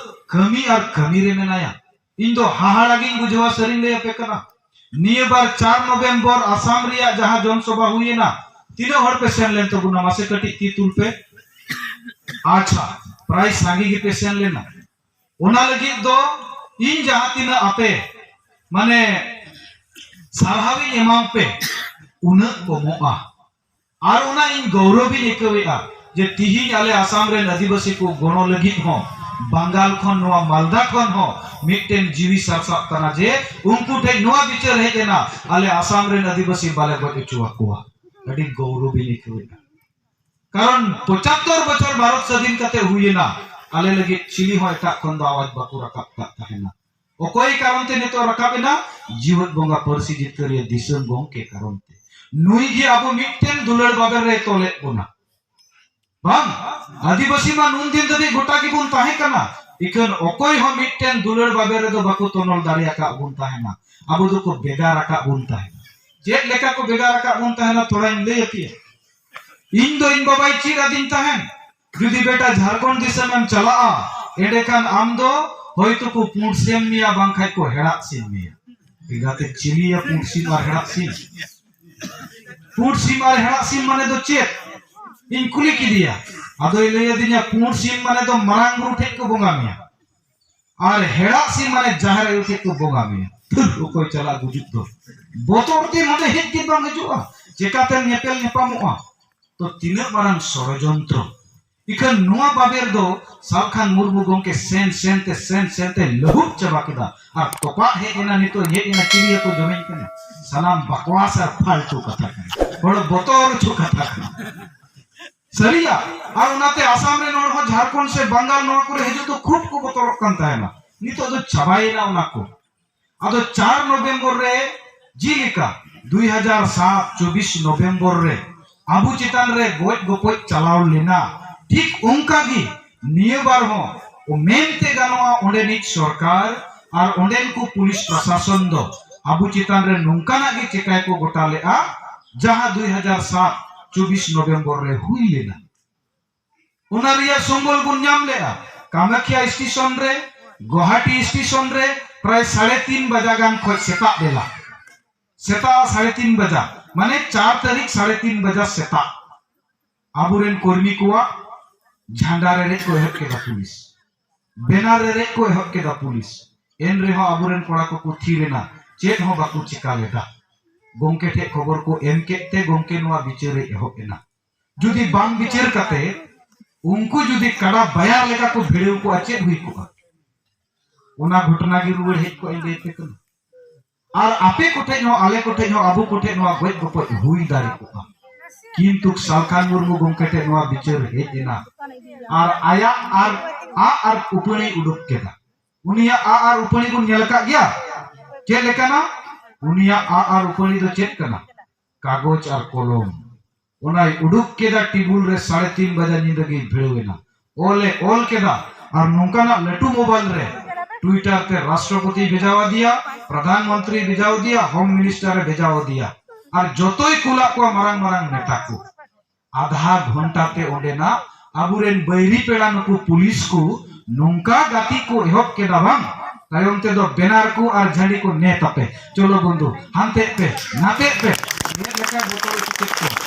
ᱠᱟᱹᱢᱤ ᱟᱨ ᱠᱟᱹᱢᱤ ᱨᱮ ᱢᱮᱱᱟᱭᱟ᱾ ᱤᱧ ᱫᱚ ᱦᱟᱦᱟᱲᱟ ᱜᱤᱧ ᱵᱩᱡᱷᱟᱹᱣᱟ, ᱥᱟᱹᱨᱤᱧ ᱞᱟᱹᱭ ᱟᱯᱮ ᱠᱟᱱᱟ᱾ ᱱᱤᱭᱟᱹ ᱵᱟᱨ ᱪᱟᱨ ᱱᱚᱵᱷᱮᱢᱵᱚᱨ ᱟᱥᱟᱢ ᱨᱮᱭᱟᱜ ᱡᱟᱦᱟᱸ ᱡᱚᱱ ᱥᱚᱵᱷᱟ ᱦᱩᱭᱮᱱᱟ, ᱛᱤᱱᱟᱹᱜ ᱦᱚᱲ ᱯᱮ ᱥᱮᱱ ᱞᱮᱱ ᱛᱟᱵᱚᱱᱟ? ᱢᱟᱥᱮ ᱠᱟᱹᱴᱤᱡ ᱛᱤ ᱛᱩᱞ ᱯᱮ᱾ ᱟᱪᱪᱷᱟ, ᱯᱨᱟᱭ ᱥᱟᱸᱜᱮ ᱜᱮᱯᱮ ᱥᱮᱱ ᱞᱮᱱᱟ᱾ ᱚᱱᱟ ᱞᱟᱹᱜᱤᱫ ᱫᱚ ᱤᱧ ᱡᱟᱦᱟᱸ ᱛᱤᱱᱟᱹᱜ ᱟᱯᱮ ᱢᱟᱱᱮ ᱥᱟᱨᱦᱟᱣᱤᱧ ᱮᱢᱟᱯᱮ, ᱩᱱᱟᱹᱜ ᱠᱚᱢᱚᱜᱼᱟ᱾ ᱟᱨ ᱚᱱᱟ ᱤᱧ ᱜᱚᱨᱚᱵᱤᱧ ᱟᱹᱭᱠᱟᱹᱣᱮᱫᱼᱟ ᱡᱮ ᱛᱤᱦᱤᱧ ᱟᱞᱮ ᱟᱥᱟᱢ ᱨᱮᱱ ᱟᱹᱫᱤᱵᱟᱹᱥᱤ ᱠᱚ ᱜᱚᱲᱚ ᱞᱟᱹᱜᱤᱫ ᱦᱚᱸ ᱵᱟᱝᱜᱟᱞ ᱠᱷᱚᱱ, ᱱᱚᱣᱟ ᱢᱟᱞᱫᱟ ᱠᱷᱚᱱ ᱦᱚᱸ ᱢᱤᱫᱴᱮᱱ ᱡᱤᱣᱤ ᱥᱟᱨᱥᱟᱜ ᱠᱟᱱᱟ ᱡᱮ ᱩᱱᱠᱩ ᱴᱷᱮᱱ ᱱᱚᱣᱟ ᱵᱤᱪᱟᱹᱨ ᱦᱮᱡ ᱮᱱᱟ, ᱟᱞᱮ ᱟᱥᱟᱢ ᱨᱮᱱ ᱟᱹᱫᱤᱵᱟᱹᱥᱤ ᱵᱟᱞᱮ ᱜᱚᱡ ᱦᱚᱪᱚ ᱟᱠᱚᱣᱟ᱾ ᱟᱹᱰᱤ ᱜᱚᱨᱚᱵᱤᱧ ᱟᱹᱭᱠᱟᱹᱣᱮᱫᱼᱟ᱾ ᱠᱟᱨᱚᱱ ᱯᱚᱸᱪᱟᱛᱛᱚᱨ ᱵᱚᱪᱷᱚᱨ ᱵᱷᱟᱨᱚᱛ ᱥᱟᱹᱫᱷᱤᱱ ᱠᱟᱛᱮ ᱦᱩᱭᱮᱱᱟ, ᱟᱞᱮ ᱞᱟᱹᱜᱤᱫ ᱪᱤᱞᱤ ᱦᱚᱸ ᱮᱴᱟᱜ ᱠᱷᱚᱱ ᱫᱚ ᱟᱣᱟᱡ ᱵᱟᱠᱚ ᱨᱟᱠᱟᱵ ᱠᱟᱜ ᱛᱟᱦᱮᱱᱟ᱾ ᱚᱠᱚᱭ ᱠᱟᱨᱚᱱ ᱛᱮ ᱱᱤᱛᱚᱜ ᱨᱟᱠᱟᱵ ᱮᱱᱟ? ᱡᱤᱣᱮᱫ ᱵᱚᱸᱜᱟ ᱯᱟᱹᱨᱥᱤ ᱡᱤᱛᱠᱟᱹᱨᱤᱭᱟᱹ ᱫᱤᱥᱚᱢ ᱜᱚᱢᱠᱮ ᱠᱟᱨᱚᱱ ᱛᱮ᱾ ᱱᱩᱭ ᱜᱮ ᱟᱵᱚ ᱢᱤᱫᱴᱮᱱ ᱫᱩᱞᱟᱹᱲ ᱵᱟᱵᱮᱨ ᱨᱮᱭ ᱛᱚᱞᱮᱫ ᱵᱚᱱᱟ᱾ ᱵᱟᱝ, ᱟᱹᱫᱤᱵᱟᱹᱥᱤ ᱢᱟ ᱱᱩᱱ ᱫᱤᱱ ᱫᱷᱟᱹᱵᱤᱡ ᱜᱚᱴᱟ ᱜᱮᱵᱚᱱ ᱛᱟᱦᱮᱸ ᱠᱟᱱᱟ, ᱤᱠᱷᱟᱹᱱ ᱚᱠᱚᱭ ᱦᱚᱸ ᱢᱤᱫᱴᱮᱱ ᱫᱩᱞᱟᱹᱲ ᱵᱟᱵᱮᱨ ᱨᱮᱫᱚ ᱵᱟᱠᱚ ᱛᱚᱱᱚᱞ ᱫᱟᱲᱮ ᱟᱠᱟᱫ ᱵᱚᱱ ᱛᱟᱦᱮᱱᱟ᱾ ᱟᱵᱚ ᱫᱚᱠᱚ ᱵᱷᱮᱜᱟᱨ ᱟᱠᱟᱫ ᱵᱚᱱ ᱛᱟᱦᱮᱱᱟ᱾ ᱪᱮᱫ ᱞᱮᱠᱟ ᱠᱚ ᱵᱷᱮᱜᱟᱨ ᱟᱠᱟᱫ ᱵᱚᱱ ᱛᱟᱦᱮᱱᱟ, ᱛᱷᱚᱲᱟᱧ ᱞᱟᱹᱭ ᱟᱯᱮᱭᱟ᱾ ᱤᱧ ᱫᱚ ᱤᱧ ᱵᱟᱵᱟᱭ ᱪᱮᱫ ᱟᱹᱫᱤᱧ ᱛᱟᱦᱮᱱ, ᱡᱩᱫᱤ ᱵᱮᱴᱟ ᱡᱷᱟᱲᱠᱷᱚᱸᱰ ᱫᱤᱥᱚᱢ ᱮᱢ ᱪᱟᱞᱟᱜᱼᱟ, ᱮᱸᱰᱮᱠᱷᱟᱱ ᱟᱢ ᱫᱚ ᱦᱚᱭᱛᱳ ᱠᱚ ᱯᱩᱸᱰ ᱥᱤᱢ ᱢᱮᱭᱟ, ᱵᱟᱝᱠᱷᱟᱡ ᱠᱚ ᱦᱮᱲᱟᱜ ᱥᱤᱢ ᱢᱮᱭᱟ᱾ ᱮᱸᱜᱟᱛᱮ, ᱪᱤᱞᱤᱭᱟ ᱯᱩᱸᱰ ᱥᱤᱢ ᱟᱨ ᱦᱮᱲᱟᱜ ᱥᱤᱢ? ᱯᱩᱸᱰ ᱥᱤᱢ ᱟᱨ ᱦᱮᱲᱟᱜ ᱥᱤᱢ ᱢᱟᱱᱮ ᱫᱚ ᱪᱮᱫ? ᱤᱧ ᱠᱩᱞᱤ ᱠᱮᱫᱮᱭᱟ, ᱟᱫᱚᱭ ᱞᱟᱹᱭ ᱟᱹᱫᱤᱧᱟ, ᱯᱩᱸᱰ ᱥᱤᱢ ᱢᱟᱱᱮ ᱫᱚ ᱢᱟᱨᱟᱝ ᱵᱩᱨᱩ ᱴᱷᱮᱡ ᱠᱚ ᱵᱚᱸᱜᱟ ᱢᱮᱭᱟ, ᱟᱨ ᱦᱮᱲᱟᱜ ᱥᱤᱢ ᱢᱟᱱᱮ ᱡᱟᱦᱮᱨ ᱟᱭᱳ ᱴᱷᱮᱡ ᱠᱚ ᱵᱚᱸᱜᱟ ᱢᱮᱭᱟ᱾ ᱫᱷᱩᱨ, ᱚᱠᱚᱭ ᱪᱟᱞᱟᱜ ᱜᱩᱡᱩᱜ ᱫᱚ? ᱵᱚᱛᱚᱨ ᱛᱮ ᱱᱚᱰᱮ ᱦᱮᱡ ᱜᱮ ᱵᱟᱝ ᱦᱤᱡᱩᱜᱼᱟ, ᱪᱮᱠᱟᱛᱮᱢ ᱧᱮᱯᱮᱞ ᱧᱟᱯᱟᱢᱚᱜᱼᱟ? ᱛᱚ ᱛᱤᱱᱟᱹᱜ ᱢᱟᱨᱟᱝ ᱥᱚᱲᱚᱡᱚᱱᱛᱨᱚ! ᱤᱠᱷᱟᱹᱱ ᱱᱚᱣᱟ ᱵᱟᱵᱮᱨ ᱫᱚ ᱥᱟᱞᱠᱷᱟᱱ ᱢᱩᱨᱢᱩ ᱜᱚᱢᱠᱮ ᱥᱮᱱ ᱥᱮᱱ ᱛᱮ, ᱥᱮᱱ ᱥᱮᱱ ᱛᱮ ᱞᱟᱹᱦᱩᱫ ᱪᱟᱵᱟ ᱠᱮᱫᱟ᱾ ᱟᱨ ᱛᱚᱯᱟᱜ ᱦᱮᱡ ᱮᱱᱟ, ᱱᱤᱛᱚᱜ ᱦᱮᱡ ᱮᱱᱟ, ᱪᱤᱞᱤ ᱦᱚᱸᱠᱚ ᱡᱚᱢᱮᱧ ᱠᱟᱱᱟ᱾ ᱥᱟᱱᱟᱢ ᱵᱟᱠᱣᱟᱥ ᱟᱨ ᱯᱷᱟᱞᱛᱩ ᱠᱟᱛᱷᱟ ᱠᱟᱱᱟ, ᱦᱚᱲ ᱵᱚᱛᱚᱨ ᱦᱚᱪᱚ ᱠᱟᱛᱷᱟ ᱠᱟᱱᱟ᱾ ᱥᱟᱹᱨᱤᱭᱟ᱾ ᱟᱨ ᱚᱱᱟᱛᱮ ᱟᱥᱟᱢ ᱨᱮᱱ ᱦᱚᱲ ᱦᱚᱸ ᱡᱷᱟᱲᱠᱷᱚᱸᱰ ᱥᱮ ᱵᱟᱝᱜᱟᱞ ᱱᱚᱣᱟ ᱠᱚᱨᱮ ᱦᱤᱡᱩᱜ ᱫᱚ ᱠᱷᱩᱵ ᱠᱚ ᱵᱚᱛᱚᱨᱚᱜ ᱠᱟᱱ ᱛᱟᱦᱮᱱᱟ᱾ ᱱᱤᱛᱚᱜ ᱫᱚ ᱪᱟᱵᱟᱭᱮᱱᱟ ᱚᱱᱟ ᱠᱚ᱾ ᱟᱫᱚ ᱪᱟᱨ ᱱᱚᱵᱷᱮᱢᱵᱚᱨ ᱨᱮ ᱡᱮᱞᱮᱠᱟ ᱫᱩᱭ ᱦᱟᱡᱟᱨ ᱥᱟᱛ ᱪᱚᱵᱵᱤᱥ ᱱᱚᱵᱷᱮᱢᱵᱚᱨ ᱨᱮ ᱟᱵᱚ ᱪᱮᱛᱟᱱ ᱨᱮ ᱜᱚᱡ ᱜᱚᱯᱚᱡ ᱪᱟᱞᱟᱣ ᱞᱮᱱᱟ, ᱴᱷᱤᱠ ᱚᱱᱠᱟ ᱜᱮ ᱱᱤᱭᱟᱹ ᱵᱟᱨ ᱦᱚᱸ ᱢᱮᱱᱛᱮ ᱜᱟᱱᱚᱜᱼᱟ, ᱚᱸᱰᱮᱱᱤᱡ ᱥᱚᱨᱠᱟᱨ ᱟᱨ ᱚᱸᱰᱮᱱ ᱠᱚ ᱯᱩᱞᱤᱥ ᱯᱨᱚᱥᱟᱥᱚᱱ ᱫᱚ ᱟᱵᱚ ᱪᱮᱛᱟᱱ ᱨᱮ ᱱᱚᱝᱠᱟᱱᱟᱜ ᱜᱮ ᱪᱮᱠᱟᱭ ᱠᱚ ᱜᱚᱴᱟ ᱞᱮᱫᱼᱟ, ᱡᱟᱦᱟᱸ ᱫᱩᱭ ᱦᱟᱡᱟᱨ ᱥᱟᱛ ᱪᱚᱵᱵᱤᱥ ᱱᱚᱵᱷᱮᱢᱵᱚᱨ ᱨᱮ ᱦᱩᱭ ᱞᱮᱱᱟ᱾ ᱚᱱᱟ ᱨᱮᱭᱟᱜ ᱥᱚᱢᱵᱚᱞ ᱵᱚᱱ ᱧᱟᱢ ᱞᱮᱫᱼᱟ᱾ ᱠᱟᱢᱟᱠᱷᱤᱭᱟ ᱥᱴᱮᱥᱚᱱ ᱨᱮ, ᱜᱩᱣᱟᱦᱟᱴᱤ ᱥᱴᱮᱥᱚᱱ ᱨᱮ ᱯᱨᱟᱭ ᱥᱟᱲᱮ ᱛᱤᱱ ᱵᱟᱡᱟ ᱜᱟᱱ ᱠᱷᱚᱱ ᱥᱮᱛᱟᱜ ᱵᱮᱞᱟ, ᱥᱮᱛᱟᱜ ᱥᱟᱲᱮ ᱛᱤᱱ ᱵᱟᱡᱟ, ᱢᱟᱱᱮ ᱪᱟᱨ ᱛᱟᱹᱨᱤᱠᱷ ᱥᱟᱲᱮ ᱛᱤᱱ ᱵᱟᱡᱟ ᱥᱮᱛᱟᱜ ᱟᱵᱚᱨᱮᱱ ᱠᱚᱨᱢᱤ ᱠᱚᱣᱟᱜ ᱡᱷᱟᱱᱰᱟ ᱨᱮ ᱨᱮᱡ ᱠᱚ ᱮᱦᱚᱵ ᱠᱮᱫᱟ ᱯᱩᱞᱤᱥ, ᱵᱮᱱᱟᱨ ᱨᱮ ᱨᱮᱡ ᱠᱚ ᱮᱦᱚᱵ ᱠᱮᱫᱟ ᱯᱩᱞᱤᱥ᱾ ᱮᱱ ᱨᱮᱦᱚᱸ ᱟᱵᱚᱨᱮᱱ ᱠᱚᱲᱟ ᱠᱚᱠᱚ ᱛᱷᱤᱨ ᱮᱱᱟ, ᱪᱮᱫ ᱦᱚᱸ ᱵᱟᱠᱚ ᱪᱤᱠᱟ ᱞᱮᱫᱟ᱾ ᱜᱚᱢᱠᱮ ᱴᱷᱮᱱ ᱠᱷᱚᱵᱚᱨ ᱠᱚ ᱮᱢ ᱠᱮᱫ ᱛᱮ ᱜᱚᱢᱠᱮ ᱱᱚᱣᱟ ᱵᱤᱪᱟᱹᱨ ᱮ ᱮᱦᱚᱵ ᱮᱱᱟ᱾ ᱡᱩᱫᱤ ᱵᱟᱝ ᱵᱤᱪᱟᱹᱨ ᱠᱟᱛᱮ ᱩᱱᱠᱩ ᱡᱩᱫᱤ ᱠᱟᱰᱟ ᱵᱟᱭᱟᱨ ᱞᱮᱠᱟ ᱠᱚ ᱵᱷᱤᱲᱟᱹᱣ ᱠᱚᱜᱼᱟ, ᱪᱮᱫ ᱦᱩᱭ ᱠᱚᱜᱼᱟ? ᱚᱱᱟ ᱜᱷᱚᱴᱚᱱᱟ ᱜᱮ ᱨᱩᱣᱟᱹᱲ ᱦᱮᱡ ᱠᱚᱜᱼᱟ, ᱤᱧ ᱞᱟᱹᱭ ᱟᱯᱮ ᱠᱟᱱᱟ᱾ ᱟᱨ ᱟᱯᱮ ᱠᱚᱴᱷᱮᱡ ᱦᱚᱸ, ᱟᱞᱮ ᱠᱚᱴᱷᱮᱡ ᱦᱚᱸ, ᱟᱵᱚ ᱠᱚᱴᱷᱮᱡ ᱱᱚᱣᱟ ᱜᱚᱡ ᱜᱚᱯᱚᱡ ᱦᱩᱭ ᱫᱟᱲᱮ ᱠᱚᱜᱼᱟ, ᱠᱤᱱᱛᱩ ᱥᱟᱞᱠᱷᱟᱱ ᱢᱩᱨᱢᱩ ᱜᱚᱢᱠᱮ ᱴᱷᱮᱡ ᱱᱚᱣᱟ ᱵᱤᱪᱟᱹᱨ ᱦᱮᱡ ᱮᱱᱟ ᱟᱨ ᱟᱭᱟᱜ ᱟᱨ ᱟᱜ ᱟᱨ ᱩᱯᱟᱹᱲᱤ ᱩᱰᱩᱠ ᱠᱮᱫᱟ᱾ ᱩᱱᱤᱭᱟᱜ ᱟᱜ ᱟᱨ ᱩᱯᱟᱹᱲᱤ ᱵᱚᱱ ᱧᱮᱞ ᱟᱠᱟᱫ ᱜᱮᱭᱟ᱾ ᱪᱮᱫ ᱞᱮᱠᱟᱱᱟ? ᱩᱱᱤᱭᱟᱜ ᱟᱜ ᱟᱨ ᱩᱯᱟᱹᱲᱤ ᱫᱚ ᱪᱮᱫ ᱠᱟᱱᱟ? ᱠᱟᱜᱚᱡᱽ ᱟᱨ ᱠᱚᱞᱚᱢ᱾ ᱚᱱᱟᱭ ᱩᱰᱩᱠ ᱠᱮᱫᱟ ᱴᱮᱵᱩᱞ ᱨᱮ, ᱥᱟᱲᱮ ᱛᱤᱱ ᱵᱟᱡᱟ ᱧᱤᱫᱟᱹ ᱜᱮᱭ ᱵᱷᱤᱲᱟᱹᱣ ᱮᱱᱟ᱾ ᱚᱞ ᱮ ᱚᱞ ᱠᱮᱫᱟ ᱟᱨ ᱱᱚᱝᱠᱟᱱᱟᱜ ᱞᱟᱹᱴᱩ ᱢᱳᱵᱟᱭᱤᱞ ᱨᱮ ᱴᱩᱭᱴᱟᱨ ᱛᱮ ᱨᱟᱥᱴᱨᱚᱯᱚᱛᱤ ᱵᱷᱮᱡᱟᱣ ᱟᱫᱮᱭᱟ, ᱯᱨᱚᱫᱷᱟᱱ ᱢᱚᱱᱛᱨᱤ ᱵᱷᱮᱡᱟᱣ ᱟᱫᱮᱭᱟ, ᱦᱳᱢ ᱢᱤᱱᱤᱥᱴᱟᱨ ᱮ ᱵᱷᱮᱡᱟᱣ ᱟᱫᱮᱭᱟ ᱟᱨ ᱡᱚᱛᱚᱭ ᱠᱩᱞᱟᱜ ᱠᱚᱣᱟ ᱢᱟᱨᱟᱝ ᱢᱟᱨᱟᱝ ᱱᱮᱛᱟ ᱠᱚ᱾ ᱟᱫᱷᱟ ᱜᱷᱚᱱᱴᱟ ᱛᱮ ᱚᱸᱰᱮᱱᱟᱜ ᱟᱵᱚᱨᱮᱱ ᱵᱟᱹᱭᱨᱤ ᱯᱮᱲᱟ ᱱᱩᱠᱩ ᱯᱩᱞᱤᱥ ᱠᱚ ᱱᱚᱝᱠᱟ ᱜᱟᱛᱮ ᱠᱚ ᱮᱦᱚᱵ ᱠᱮᱫᱟ ᱵᱟᱝ, ᱛᱟᱭᱚᱢ ᱛᱮᱫᱚ ᱵᱮᱱᱟᱨ ᱠᱚ ᱟᱨ ᱡᱷᱟᱹᱱᱰᱤ ᱠᱚ ᱱᱮ ᱛᱟᱯᱮ, ᱪᱚᱞᱚ ᱵᱚᱱᱫᱷᱩ, ᱦᱟᱱᱛᱮ ᱯᱮ, ᱱᱟᱛᱮ ᱯᱮ, ᱱᱤᱭᱟᱹ ᱞᱮᱠᱟ ᱵᱚᱛᱚᱨ ᱦᱚᱪᱚ ᱠᱮᱫ ᱠᱚᱣᱟ᱾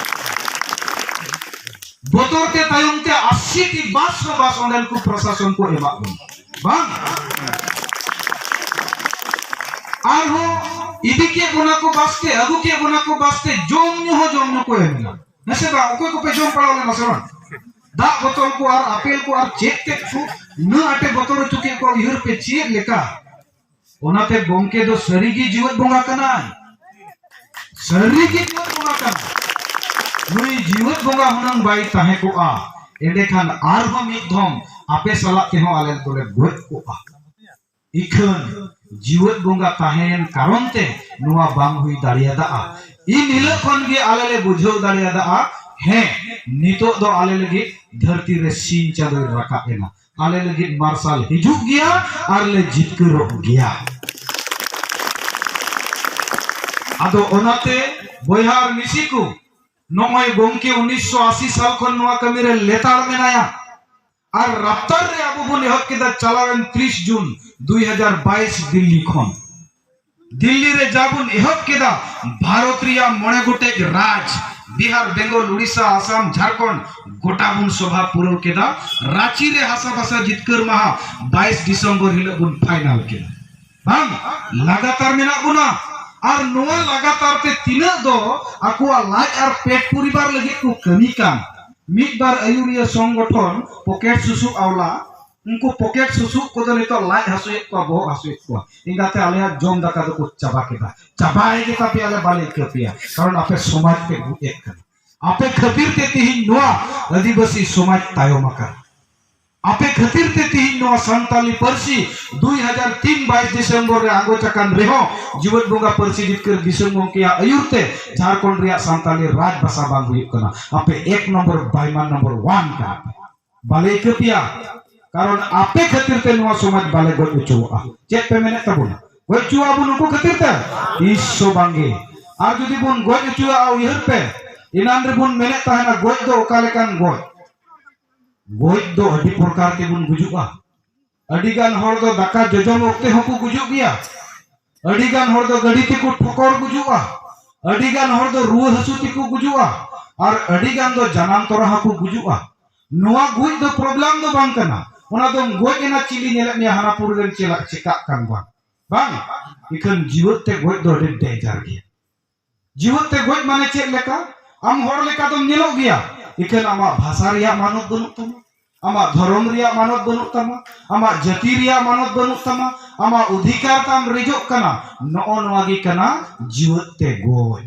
ᱵᱚᱛᱚᱨ ᱛᱮ ᱛᱟᱭᱚᱢ ᱛᱮ ᱟᱥᱤ ᱴᱤ ᱵᱟᱥ ᱦᱚᱸ ᱵᱟᱥ ᱚᱸᱰᱮᱱ ᱠᱚ ᱯᱨᱚᱥᱟᱥᱚᱱ ᱠᱚ ᱮᱢᱟᱜ ᱵᱚᱱᱟ ᱵᱟᱝ᱾ ᱟᱨᱦᱚᱸ ᱤᱫᱤ ᱠᱮᱫ ᱵᱚᱱᱟ ᱠᱚ ᱵᱟᱥ ᱛᱮ, ᱟᱹᱜᱩ ᱠᱮᱫ ᱵᱚᱱᱟ ᱠᱚ ᱵᱟᱥ ᱛᱮ, ᱡᱚᱢ ᱧᱩ ᱦᱚᱸ ᱡᱚᱢ ᱧᱩ ᱠᱚ ᱮᱢ ᱮᱱᱟ᱾ ᱦᱮᱸ ᱥᱮ ᱵᱟᱝ? ᱚᱠᱚᱭ ᱠᱚᱯᱮ ᱡᱚᱢ ᱯᱟᱲᱟᱣ ᱞᱮᱱᱟ ᱥᱮ ᱵᱟᱝ? ᱫᱟᱜ ᱵᱚᱛᱚᱞ ᱠᱚ ᱟᱨ ᱟᱯᱮᱞ ᱠᱚ ᱟᱨ ᱪᱮᱫ ᱛᱮᱫ ᱠᱚ ᱩᱱᱟᱹᱜ ᱟᱸᱴᱮ ᱵᱚᱛᱚᱨ ᱦᱚᱪᱚ ᱠᱮᱫ ᱠᱚᱣᱟ, ᱩᱭᱦᱟᱹᱨ ᱯᱮ ᱪᱮᱫ ᱞᱮᱠᱟ᱾ ᱚᱱᱟᱛᱮ ᱜᱚᱢᱠᱮ ᱫᱚ ᱥᱟᱹᱨᱤᱜᱮ ᱡᱤᱣᱮᱫ ᱵᱚᱸᱜᱟ ᱠᱟᱱᱟᱭ, ᱥᱟᱹᱨᱤᱜᱮ ᱡᱤᱣᱮᱫ ᱵᱚᱸᱜᱟ ᱠᱟᱱᱟᱭ᱾ ᱱᱩᱭ ᱡᱤᱣᱮᱫ ᱵᱚᱸᱜᱟ ᱦᱩᱱᱟᱹᱝ ᱵᱟᱭ ᱛᱟᱦᱮᱸ ᱠᱚᱜᱼᱟ, ᱮᱸᱰᱮᱠᱷᱟᱱ ᱟᱨᱦᱚᱸ ᱢᱤᱫ ᱫᱷᱚᱢ ᱟᱯᱮ ᱥᱟᱞᱟᱜ ᱛᱮᱦᱚᱸ ᱟᱞᱮ ᱫᱚᱞᱮ ᱜᱚᱡ ᱠᱚᱜᱼᱟ᱾ ᱤᱠᱷᱟᱹᱱ ᱡᱤᱣᱮᱫ ᱵᱚᱸᱜᱟ ᱛᱟᱦᱮᱸᱭᱮᱱ ᱠᱟᱨᱚᱱ ᱛᱮ ᱱᱚᱣᱟ ᱵᱟᱝ ᱦᱩᱭ ᱫᱟᱲᱮᱭᱟᱫᱟᱜᱼᱟ᱾ ᱤᱱ ᱦᱤᱞᱳᱜ ᱠᱷᱚᱱ ᱜᱮ ᱟᱞᱮ ᱞᱮ ᱵᱩᱡᱷᱟᱹᱣ ᱫᱟᱲᱮᱭᱟᱫᱟᱜᱼᱟ, ᱦᱮᱸ, ᱱᱤᱛᱚᱜ ᱫᱚ ᱟᱞᱮ ᱞᱟᱹᱜᱤᱫ ᱫᱷᱟᱹᱨᱛᱤ ᱨᱮ ᱥᱤᱧ ᱪᱟᱸᱫᱚᱭ ᱨᱟᱠᱟᱵ ᱮᱱᱟ, ᱟᱞᱮ ᱞᱟᱹᱜᱤᱫ ᱢᱟᱨᱥᱟᱞ ᱦᱤᱡᱩᱜ ᱜᱮᱭᱟ ᱟᱨ ᱞᱮ ᱡᱤᱛᱠᱟᱹᱨᱚᱜ ᱜᱮᱭᱟ᱾ ᱟᱫᱚ ᱚᱱᱟᱛᱮ ᱵᱚᱭᱦᱟ ᱟᱨ ᱢᱤᱥᱤ ᱠᱚ, ᱱᱚᱜᱼᱚᱭ ᱜᱚᱢᱠᱮ ᱩᱱᱤᱥᱥᱚ ᱟᱥᱤ ᱥᱟᱞ ᱠᱷᱚᱱ ᱱᱚᱣᱟ ᱠᱟᱹᱢᱤ ᱨᱮ ᱞᱮᱛᱟᱲ ᱢᱮᱱᱟᱭᱟ᱾ ᱟᱨ ᱨᱟᱯᱛᱟᱨ ᱨᱮ ᱟᱵᱚ ᱵᱚᱱ ᱮᱦᱚᱵ ᱠᱮᱫᱟ ᱪᱟᱞᱟᱣᱮᱱ ᱛᱤᱨᱤᱥ ᱡᱩᱱ ᱫᱩᱭ ᱦᱟᱡᱟᱨ ᱵᱟᱭᱤᱥ ᱫᱤᱞᱞᱤ ᱠᱷᱚᱱ᱾ ᱫᱤᱞᱞᱤ ᱨᱮ ᱡᱟ ᱵᱚᱱ ᱮᱦᱚᱵ ᱠᱮᱫᱟ, ᱵᱷᱟᱨᱚᱛ ᱨᱮᱭᱟᱜ ᱢᱚᱬᱮ ᱜᱚᱴᱮᱡ ᱨᱟᱡᱽ, ᱵᱤᱦᱟᱨ, ᱵᱮᱝᱜᱚᱞ, ᱩᱲᱤᱥᱥᱟ, ᱟᱥᱟᱢ, ᱡᱷᱟᱲᱠᱷᱚᱸᱰ, ᱜᱚᱴᱟ ᱵᱚᱱ ᱥᱚᱵᱷᱟ ᱯᱩᱨᱟᱹᱣ ᱠᱮᱫᱟ᱾ ᱨᱟᱸᱪᱤ ᱨᱮ ᱦᱟᱥᱟ ᱵᱷᱟᱥᱟ ᱡᱤᱛᱠᱟᱹᱨ ᱢᱟᱦᱟ ᱵᱟᱭᱤᱥ ᱰᱤᱥᱮᱢᱵᱚᱨ ᱦᱤᱞᱳᱜ ᱵᱚᱱ ᱯᱷᱟᱭᱱᱟᱞ ᱠᱮᱫᱟ᱾ ᱵᱟᱝ, ᱞᱟᱜᱟᱛᱟᱨ ᱢᱮᱱᱟᱜ ᱵᱚᱱᱟ᱾ ᱟᱨ ᱱᱚᱣᱟ ᱞᱟᱜᱟᱛᱟᱨ ᱛᱮ ᱛᱤᱱᱟᱹᱜ ᱫᱚ ᱟᱠᱚᱣᱟᱜ ᱞᱟᱡ ᱟᱨ ᱯᱮᱴ ᱯᱚᱨᱤᱵᱟᱨ ᱞᱟᱹᱜᱤᱫ ᱠᱚ ᱠᱟᱹᱢᱤ ᱠᱟᱱ, ᱢᱤᱫ ᱵᱟᱨ ᱟᱹᱭᱩᱨᱤᱭᱟᱹ ᱥᱚᱝᱜᱚᱴᱷᱚᱱ ᱯᱚᱠᱮᱴ ᱥᱩᱥᱩᱜ ᱟᱣᱞᱟ, ᱩᱱᱠᱩ ᱯᱚᱠᱮᱴ ᱥᱩᱥᱩᱜ ᱠᱚᱫᱚ ᱱᱤᱛᱚᱜ ᱞᱟᱡ ᱦᱟᱹᱥᱩᱭᱮᱫ ᱠᱚᱣᱟ, ᱵᱚᱦᱚᱜ ᱦᱟᱹᱥᱩᱭᱮᱫ ᱠᱚᱣᱟ, ᱮᱸᱜᱟᱛᱮ ᱟᱞᱮᱭᱟᱜ ᱡᱚᱢ ᱫᱟᱠᱟ ᱫᱚᱠᱚ ᱪᱟᱵᱟ ᱠᱮᱫᱟ᱾ ᱪᱟᱵᱟᱭ ᱜᱮ ᱛᱟᱯᱮᱭᱟ, ᱟᱞᱮ ᱵᱟᱞᱮ ᱟᱹᱭᱠᱟᱹᱣ ᱯᱮᱭᱟ, ᱠᱟᱨᱚᱱ ᱟᱯᱮ ᱥᱚᱢᱟᱡᱽ ᱯᱮ ᱜᱩᱡ ᱮᱫ ᱠᱟᱱᱟ᱾ ᱟᱯᱮ ᱠᱷᱟᱹᱛᱤᱨ ᱛᱮ ᱛᱮᱦᱮᱧ ᱱᱚᱣᱟ ᱟᱹᱫᱤᱵᱟᱹᱥᱤ ᱥᱚᱢᱟᱡᱽ ᱛᱟᱭᱚᱢ ᱟᱠᱟᱱᱟ᱾ ᱟᱯᱮ ᱠᱷᱟᱹᱛᱤᱨ ᱛᱮ ᱛᱮᱦᱮᱧ ᱱᱚᱣᱟ ᱥᱟᱱᱛᱟᱞᱤ ᱯᱟᱹᱨᱥᱤ ᱫᱩᱭ ᱦᱟᱡᱟᱨ ᱛᱤᱱ ᱵᱟᱭᱤᱥ ᱰᱤᱥᱮᱢᱵᱚᱨ ᱨᱮ ᱟᱸᱜᱚᱪ ᱟᱠᱟᱱ ᱨᱮᱦᱚᱸ, ᱡᱤᱣᱮᱫ ᱵᱚᱸᱜᱟ ᱯᱟᱹᱨᱥᱤ ᱡᱤᱛᱠᱟᱹᱨ ᱫᱤᱥᱚᱢ ᱜᱚᱢᱠᱮᱭᱟᱜ ᱟᱹᱭᱩᱨ ᱛᱮ ᱡᱷᱟᱲᱠᱷᱚᱸᱰ ᱨᱮᱭᱟᱜ ᱥᱟᱱᱛᱟᱞᱤ ᱨᱟᱡᱽ ᱵᱷᱟᱥᱟ ᱵᱟᱝ ᱦᱩᱭᱩᱜ ᱠᱟᱱᱟ᱾ ᱟᱯᱮ ᱮᱠ ᱱᱚᱢᱵᱚᱨ ᱵᱟᱭᱢᱟᱱ ᱱᱚᱢᱵᱚᱨ ᱚᱣᱟᱱ ᱠᱟᱱᱟ ᱯᱮ᱾ ᱵᱟᱞᱮ ᱟᱹᱭᱠᱟᱹ ᱯᱮᱭᱟ, ᱠᱟᱨᱚᱱ ᱟᱯᱮ ᱠᱷᱟᱹᱛᱤᱨ ᱛᱮ ᱱᱚᱣᱟ ᱥᱚᱢᱟᱡᱽ ᱵᱟᱞᱮ ᱜᱚᱡ ᱦᱚᱪᱚᱣᱟᱜᱼᱟ᱾ ᱪᱮᱫ ᱯᱮ ᱢᱮᱱᱮᱫ ᱛᱟᱵᱚᱱᱟ? ᱜᱚᱡ ᱦᱚᱪᱚᱣᱟᱜᱼᱟ ᱵᱚᱱ ᱩᱱᱠᱩ ᱠᱷᱟᱹᱛᱤᱨ ᱛᱮ? ᱛᱤᱥ ᱦᱚᱸ ᱵᱟᱝᱜᱮ᱾ ᱟᱨ ᱡᱩᱫᱤ ᱵᱚᱱ ᱜᱚᱡ ᱦᱚᱪᱚᱣᱟᱜᱼᱟ, ᱩᱭᱦᱟᱹᱨ ᱯᱮ, ᱮᱱᱟᱱ ᱨᱮᱵᱚᱱ ᱢᱮᱱᱮᱫ ᱛᱟᱦᱮᱱᱟ, ᱜᱚᱡ ᱫᱚ ᱚᱠᱟ ᱞᱮᱠᱟᱱ ᱜᱚᱡ? ᱜᱚᱡ ᱫᱚ ᱟᱹᱰᱤ ᱯᱨᱚᱠᱟᱨ ᱛᱮᱵᱚᱱ ᱜᱩᱡᱩᱜᱼᱟ᱾ ᱟᱹᱰᱤ ᱜᱟᱱ ᱦᱚᱲ ᱫᱚ ᱫᱟᱠᱟ ᱡᱚᱡᱚᱢ ᱚᱠᱛᱮ ᱦᱚᱸᱠᱚ ᱜᱩᱡᱩᱜ ᱜᱮᱭᱟ᱾ ᱟᱹᱰᱤ ᱜᱟᱱ ᱦᱚᱲ ᱫᱚ ᱜᱟᱹᱰᱤ ᱛᱮᱠᱚ ᱴᱷᱚᱠᱚᱨ ᱜᱩᱡᱩᱜᱼᱟ᱾ ᱟᱹᱰᱤ ᱜᱟᱱ ᱦᱚᱲ ᱫᱚ ᱨᱩᱣᱟᱹ ᱦᱟᱹᱥᱩ ᱛᱮᱠᱚ ᱜᱩᱡᱩᱜᱼᱟ᱾ ᱟᱨ ᱟᱹᱰᱤ ᱜᱟᱱ ᱫᱚ ᱡᱟᱱᱟᱢ ᱛᱚᱨᱟ ᱦᱚᱸᱠᱚ ᱜᱩᱡᱩᱜᱼᱟ᱾ ᱱᱚᱣᱟ ᱜᱩᱡ ᱫᱚ ᱯᱨᱚᱵᱞᱮᱢ ᱫᱚ ᱵᱟᱝ ᱠᱟᱱᱟ᱾ ᱚᱱᱟ ᱫᱚᱢ ᱜᱚᱡ ᱮᱱᱟ, ᱪᱤᱞᱤ ᱧᱮᱞᱮᱫ ᱢᱮᱭᱟ ᱦᱟᱱᱟ ᱯᱩᱨᱤ ᱨᱮᱢ ᱪᱮᱞᱟᱜ ᱪᱮᱠᱟᱜ ᱠᱟᱱ ᱵᱟᱝ? ᱵᱟᱝ, ᱤᱠᱷᱟᱹᱱ ᱡᱤᱣᱮᱫ ᱛᱮ ᱜᱚᱡ ᱫᱚ ᱟᱹᱰᱤ ᱰᱮᱧᱡᱟᱨ ᱜᱮᱭᱟ᱾ ᱡᱤᱣᱮᱫ ᱛᱮ ᱜᱚᱡ ᱢᱟᱱᱮ ᱪᱮᱫ ᱞᱮᱠᱟ? ᱟᱢ ᱦᱚᱲ ᱞᱮᱠᱟ ᱫᱚᱢ ᱧᱮᱞᱚᱜ ᱜᱮᱭᱟ, ᱤᱠᱷᱟᱹᱱ ᱟᱢᱟᱜ ᱵᱷᱟᱥᱟ ᱨᱮᱭᱟᱜ ᱢᱟᱱᱚᱛ ᱵᱟᱹᱱᱩᱜ ᱛᱟᱢᱟ, ᱟᱢᱟᱜ ᱫᱷᱚᱨᱚᱢ ᱨᱮᱭᱟᱜ ᱢᱟᱱᱚᱛ ᱵᱟᱹᱱᱩᱜ ᱛᱟᱢᱟ, ᱟᱢᱟᱜ ᱡᱟᱹᱛᱤ ᱨᱮᱭᱟᱜ ᱢᱟᱱᱚᱛ ᱵᱟᱹᱱᱩᱜ ᱛᱟᱢᱟ, ᱟᱢᱟᱜ ᱚᱫᱷᱤᱠᱟᱨ ᱛᱟᱢ ᱨᱮᱡᱚᱜ ᱠᱟᱱᱟ᱾ ᱱᱚᱜᱼᱚ ᱱᱚᱣᱟ ᱜᱮ ᱠᱟᱱᱟ ᱡᱤᱣᱮᱫ ᱛᱮ ᱜᱚᱡ᱾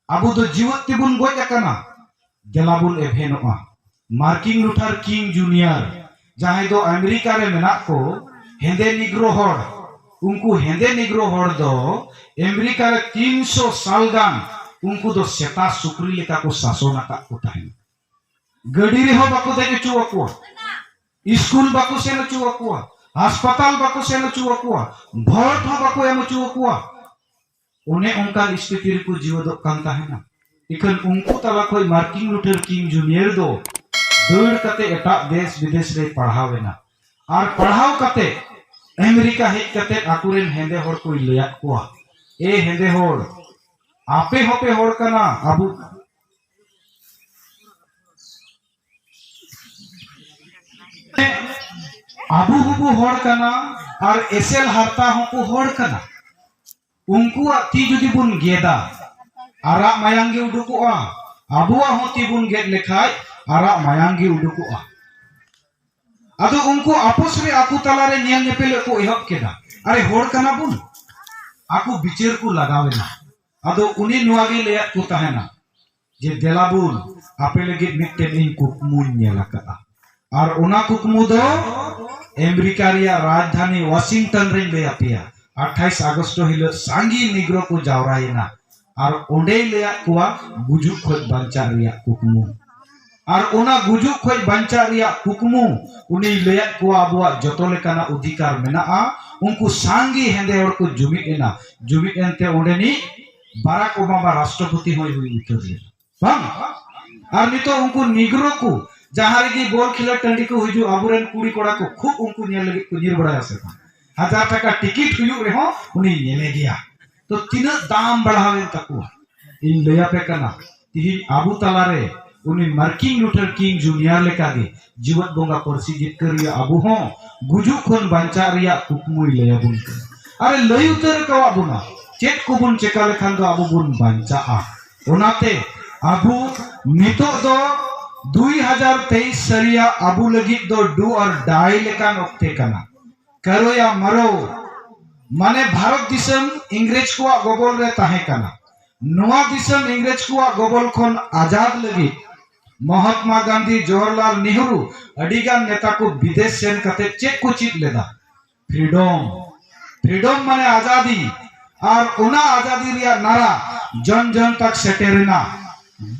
ᱟᱵᱚ ᱫᱚ ᱡᱤᱣᱮᱫ ᱛᱮᱵᱚᱱ ᱜᱚᱡ ᱟᱠᱟᱱᱟ᱾ ᱫᱮᱞᱟ ᱵᱚᱱ ᱮᱵᱷᱮᱱᱚᱜᱼᱟ᱾ ᱢᱟᱨᱴᱤᱱ ᱞᱩᱛᱷᱟᱨ ᱠᱤᱝ ᱡᱩᱱᱤᱭᱟᱨ, ᱡᱟᱦᱟᱸᱭ ᱫᱚ ᱟᱢᱮᱨᱤᱠᱟ ᱨᱮ ᱢᱮᱱᱟᱜ ᱠᱚ, ᱦᱮᱸᱫᱮ ᱱᱤᱜᱽᱨᱳ ᱦᱚᱲ, ᱩᱱᱠᱩ ᱦᱮᱸᱫᱮ ᱱᱤᱜᱽᱨᱳ ᱦᱚᱲ ᱫᱚ ᱟᱢᱮᱨᱤᱠᱟ ᱨᱮ ᱛᱤᱱᱥᱚ ᱥᱟᱞ ᱜᱟᱱ ᱩᱱᱠᱩ ᱫᱚ ᱥᱮᱛᱟ ᱥᱩᱠᱨᱤ ᱞᱮᱠᱟ ᱠᱚ ᱥᱟᱥᱚᱱ ᱟᱠᱟᱫ ᱠᱚ ᱛᱟᱦᱮᱸᱱᱟ᱾ ᱜᱟᱹᱰᱤ ᱨᱮᱦᱚᱸ ᱵᱟᱠᱚ ᱫᱮᱡ ᱦᱚᱪᱚ ᱟᱠᱚᱣᱟ, ᱥᱠᱩᱞ ᱵᱟᱠᱚ ᱥᱮᱱ ᱦᱚᱪᱚ ᱟᱠᱚᱣᱟ, ᱦᱟᱥᱯᱟᱛᱟᱞ ᱵᱟᱠᱚ ᱥᱮᱱ ᱦᱚᱪᱚ ᱟᱠᱚᱣᱟ, ᱵᱷᱳᱴ ᱦᱚᱸ ᱵᱟᱠᱚ ᱮᱢ ᱦᱚᱪᱚ ᱟᱠᱚᱣᱟ᱾ ᱚᱱᱮ ᱚᱱᱠᱟᱱ ᱥᱛᱷᱤᱛᱤ ᱨᱮᱠᱚ ᱡᱤᱣᱮᱫᱚᱜ ᱠᱟᱱ ᱛᱟᱦᱮᱱᱟ᱾ ᱤᱠᱷᱟᱹᱱ ᱩᱱᱠᱩ ᱛᱟᱞᱟ ᱠᱷᱚᱱ ᱢᱟᱨᱴᱤᱱ ᱞᱩᱛᱷᱟᱨ ᱠᱤᱝ ᱡᱩᱱᱤᱭᱚᱨ ᱫᱚ ᱫᱟᱹᱲ ᱠᱟᱛᱮ ᱮᱴᱟᱜ ᱫᱮᱥ ᱵᱤᱫᱮᱥ ᱨᱮᱭ ᱯᱟᱲᱦᱟᱣ ᱮᱱᱟ᱾ ᱟᱨ ᱯᱟᱲᱦᱟᱣ ᱠᱟᱛᱮ ᱟᱢᱮᱨᱤᱠᱟ ᱦᱮᱡ ᱠᱟᱛᱮ ᱟᱠᱚᱨᱮᱱ ᱦᱮᱸᱫᱮ ᱦᱚᱲ ᱠᱚᱭ ᱞᱟᱹᱭᱟᱫ ᱠᱚᱣᱟ, "ᱮ ᱦᱮᱸᱫᱮ ᱦᱚᱲ, ᱟᱯᱮ ᱦᱚᱸᱯᱮ ᱦᱚᱲ ᱠᱟᱱᱟ, ᱟᱵᱚ ᱟᱵᱚ ᱦᱚᱸᱵᱚ ᱦᱚᱲ ᱠᱟᱱᱟ, ᱟᱨ ᱮᱥᱮᱞ ᱦᱟᱨᱛᱟ ᱦᱚᱸᱠᱚ ᱦᱚᱲ ᱠᱟᱱᱟ᱾ ᱩᱱᱠᱩᱣᱟᱜ ᱛᱤ ᱡᱩᱫᱤ ᱵᱚᱱ ᱜᱮᱫᱟ, ᱟᱨᱟᱜ ᱢᱟᱭᱟᱝ ᱜᱮ ᱩᱰᱩᱠᱚᱜᱼᱟ᱾ ᱟᱵᱚᱣᱟᱜ ᱦᱚᱸ ᱛᱤ ᱵᱚᱱ ᱜᱮᱫ ᱞᱮᱠᱷᱟᱡ, ᱟᱨᱟᱜ ᱢᱟᱭᱟᱝ ᱜᱮ ᱩᱰᱩᱠᱚᱜᱼᱟ᱾" ᱟᱫᱚ ᱩᱱᱠᱩ ᱟᱯᱚᱥ ᱨᱮ ᱟᱠᱚ ᱛᱟᱞᱟᱨᱮ ᱧᱮᱞ ᱧᱮᱯᱮᱞᱚᱜ ᱠᱚ ᱮᱦᱚᱵ ᱠᱮᱫᱟ᱾ ᱟᱨᱮ, ᱦᱚᱲ ᱠᱟᱱᱟ ᱵᱚᱱ᱾ ᱟᱠᱚ ᱵᱤᱪᱟᱹᱨ ᱠᱚ ᱞᱟᱜᱟᱣ ᱮᱱᱟ᱾ ᱟᱫᱚ ᱩᱱᱤ ᱱᱚᱣᱟ ᱜᱮᱭ ᱞᱟᱹᱭᱟᱫ ᱠᱚ ᱛᱟᱦᱮᱱᱟ ᱡᱮ, "ᱫᱮᱞᱟ ᱵᱚᱱ, ᱟᱯᱮ ᱞᱟᱹᱜᱤᱫ ᱢᱤᱫᱴᱮᱱ ᱤᱧ ᱠᱩᱠᱢᱩᱧ ᱧᱮᱞ ᱟᱠᱟᱫᱼᱟ᱾ ᱟᱨ ᱚᱱᱟ ᱠᱩᱠᱢᱩ ᱫᱚ ᱟᱢᱮᱨᱤᱠᱟ ᱨᱮᱭᱟᱜ ᱨᱟᱡᱽᱫᱷᱟᱱᱤ ᱣᱟᱥᱤᱝᱴᱚᱱ ᱨᱮᱧ ᱞᱟᱹᱭ ᱟᱯᱮᱭᱟ᱾" ᱟᱴᱷᱟᱭᱤᱥ ᱟᱜᱚᱥᱴ ᱦᱤᱞᱳᱜ ᱥᱟᱸᱜᱮ ᱱᱤᱜᱽᱨᱳ ᱠᱚ ᱡᱟᱣᱨᱟᱭᱮᱱᱟ᱾ ᱟᱨ ᱚᱸᱰᱮᱭ ᱞᱟᱹᱭᱟᱫ ᱠᱚᱣᱟ ᱜᱩᱡᱩᱜ ᱠᱷᱚᱱ ᱵᱟᱧᱪᱟᱜ ᱨᱮᱭᱟᱜ ᱠᱩᱠᱢᱩ᱾ ᱟᱨ ᱚᱱᱟ ᱜᱩᱡᱩᱜ ᱠᱷᱚᱱ ᱵᱟᱧᱪᱟᱜ ᱨᱮᱭᱟᱜ ᱠᱩᱠᱢᱩ ᱩᱱᱤᱭ ᱞᱟᱹᱭᱟᱫ ᱠᱚᱣᱟ, ᱟᱵᱚᱣᱟᱜ ᱡᱚᱛᱚ ᱞᱮᱠᱟᱱᱟᱜ ᱚᱫᱷᱤᱠᱟᱨ ᱢᱮᱱᱟᱜᱼᱟ᱾ ᱩᱱᱠᱩ ᱥᱟᱸᱜᱮ ᱦᱮᱸᱫᱮ ᱦᱚᱲ ᱠᱚ ᱡᱩᱢᱤᱫ ᱮᱱᱟ᱾ ᱡᱩᱢᱤᱫ ᱮᱱᱛᱮ ᱚᱸᱰᱮᱱᱤᱡ ᱵᱟᱨᱟᱠ ᱳᱵᱟᱢᱟ ᱨᱟᱥᱴᱨᱚᱯᱚᱛᱤ ᱦᱚᱸᱭ ᱦᱩᱭ ᱩᱛᱟᱹᱨ ᱞᱮᱱᱟ᱾ ᱵᱟᱝ? ᱟᱨ ᱱᱤᱛᱚᱜ ᱩᱱᱠᱩ ᱱᱤᱜᱽᱨᱳ ᱠᱚ ᱡᱟᱦᱟᱸ ᱨᱮᱜᱮ ᱵᱚᱞ ᱠᱷᱮᱞᱳᱰ ᱴᱟᱺᱰᱤ ᱠᱚ ᱦᱤᱡᱩᱜ, ᱟᱵᱚᱨᱮᱱ ᱠᱩᱲᱤ ᱠᱚᱲᱟ ᱠᱚ ᱠᱷᱩᱵ ᱩᱱᱠᱩ ᱧᱮᱞ ᱞᱟᱹᱜᱤᱫ ᱠᱚ ᱧᱤᱨ ᱵᱟᱲᱟᱭᱟ ᱥᱮ ᱵᱟᱝ? ᱦᱟᱡᱟᱨ ᱴᱟᱠᱟ ᱴᱤᱠᱤᱴ ᱦᱩᱭᱩᱜ ᱨᱮᱦᱚᱸ ᱩᱱᱤ ᱧᱮᱞᱮ ᱜᱮᱭᱟ᱾ ᱛᱚ ᱛᱤᱱᱟᱹᱜ ᱫᱟᱢ ᱵᱟᱲᱦᱟᱣᱮᱱ ᱛᱟᱠᱚᱣᱟ, ᱤᱧ ᱞᱟᱹᱭ ᱟᱯᱮ ᱠᱟᱱᱟ᱾ ᱛᱤᱦᱤᱧ ᱟᱵᱚ ᱛᱟᱞᱟᱨᱮ ᱩᱱᱤ ᱢᱟᱨᱴᱤᱱ ᱞᱩᱛᱷᱟᱨ ᱠᱤᱝ ᱡᱩᱱᱤᱭᱚᱨ ᱞᱮᱠᱟᱜᱮ ᱡᱤᱣᱮᱫ ᱵᱚᱸᱜᱟ ᱯᱟᱹᱨᱥᱤ ᱡᱤᱛᱠᱟᱹᱨᱤᱭᱟᱹ ᱟᱵᱚ ᱦᱚᱸ ᱜᱩᱡᱩᱜ ᱠᱷᱚᱱ ᱵᱟᱧᱪᱟᱜ ᱨᱮᱭᱟᱜ ᱠᱩᱠᱢᱩᱭ ᱞᱟᱹᱭ ᱟᱵᱚᱱ ᱠᱟᱱᱟ᱾ ᱟᱨᱮ ᱞᱟᱹᱭ ᱩᱛᱟᱹᱨ ᱟᱠᱟᱣᱟᱫ ᱵᱚᱱᱟ ᱪᱮᱫ ᱠᱚᱵᱚᱱ ᱪᱮᱠᱟ ᱞᱮᱠᱷᱟᱱ ᱫᱚ ᱟᱵᱚ ᱵᱚᱱ ᱵᱟᱧᱪᱟᱜᱼᱟ᱾ ᱚᱱᱟᱛᱮ ᱟᱵᱚ ᱱᱤᱛᱚᱜ ᱫᱚ ᱫᱩᱭ ᱦᱟᱡᱟᱨ ᱛᱮᱭᱤᱥ ᱥᱟᱹᱨᱤᱭᱟᱜ ᱟᱵᱚ ᱞᱟᱹᱜᱤᱫ ᱫᱚ do or die ᱞᱮᱠᱟᱱ ᱚᱠᱛᱮ ᱠᱟᱱᱟ᱾ ᱠᱟᱨᱳᱭᱟ ᱢᱟᱨᱳ, ᱢᱟᱱᱮ ᱵᱷᱟᱨᱚᱛ ᱫᱤᱥᱚᱢ ᱤᱝᱨᱮᱡᱽ ᱠᱚᱣᱟᱜ ᱜᱚᱵᱚᱞ ᱨᱮ ᱛᱟᱦᱮᱸ ᱠᱟᱱᱟ᱾ ᱱᱚᱣᱟ ᱫᱤᱥᱚᱢ ᱤᱝᱨᱮᱡᱽ ᱠᱚᱣᱟᱜ ᱜᱚᱵᱚᱞ ᱠᱷᱚᱱ ᱟᱡᱟᱫ ᱞᱟᱹᱜᱤᱫ ᱢᱚᱦᱟᱛᱢᱟ ᱜᱟᱱᱫᱷᱤ, ᱡᱚᱣᱟᱦᱚᱨᱞᱟᱞ ᱱᱮᱦᱨᱩ, ᱟᱹᱰᱤ ᱜᱟᱱ ᱱᱮᱛᱟ ᱠᱚ ᱵᱤᱫᱮᱥ ᱥᱮᱱ ᱠᱟᱛᱮ ᱪᱮᱫ ᱠᱚ ᱪᱮᱫ ᱞᱮᱫᱟ? ᱯᱷᱨᱤᱰᱚᱢ, ᱯᱷᱨᱤᱰᱚᱢ ᱢᱟᱱᱮ ᱟᱡᱟᱫᱤ, ᱟᱨ ᱚᱱᱟ ᱟᱡᱟᱫᱤ ᱨᱮᱭᱟᱜ ᱱᱟᱨᱟ ᱡᱚᱱ ᱡᱚᱱ ᱛᱟᱠ ᱥᱮᱴᱮᱨ ᱮᱱᱟ᱾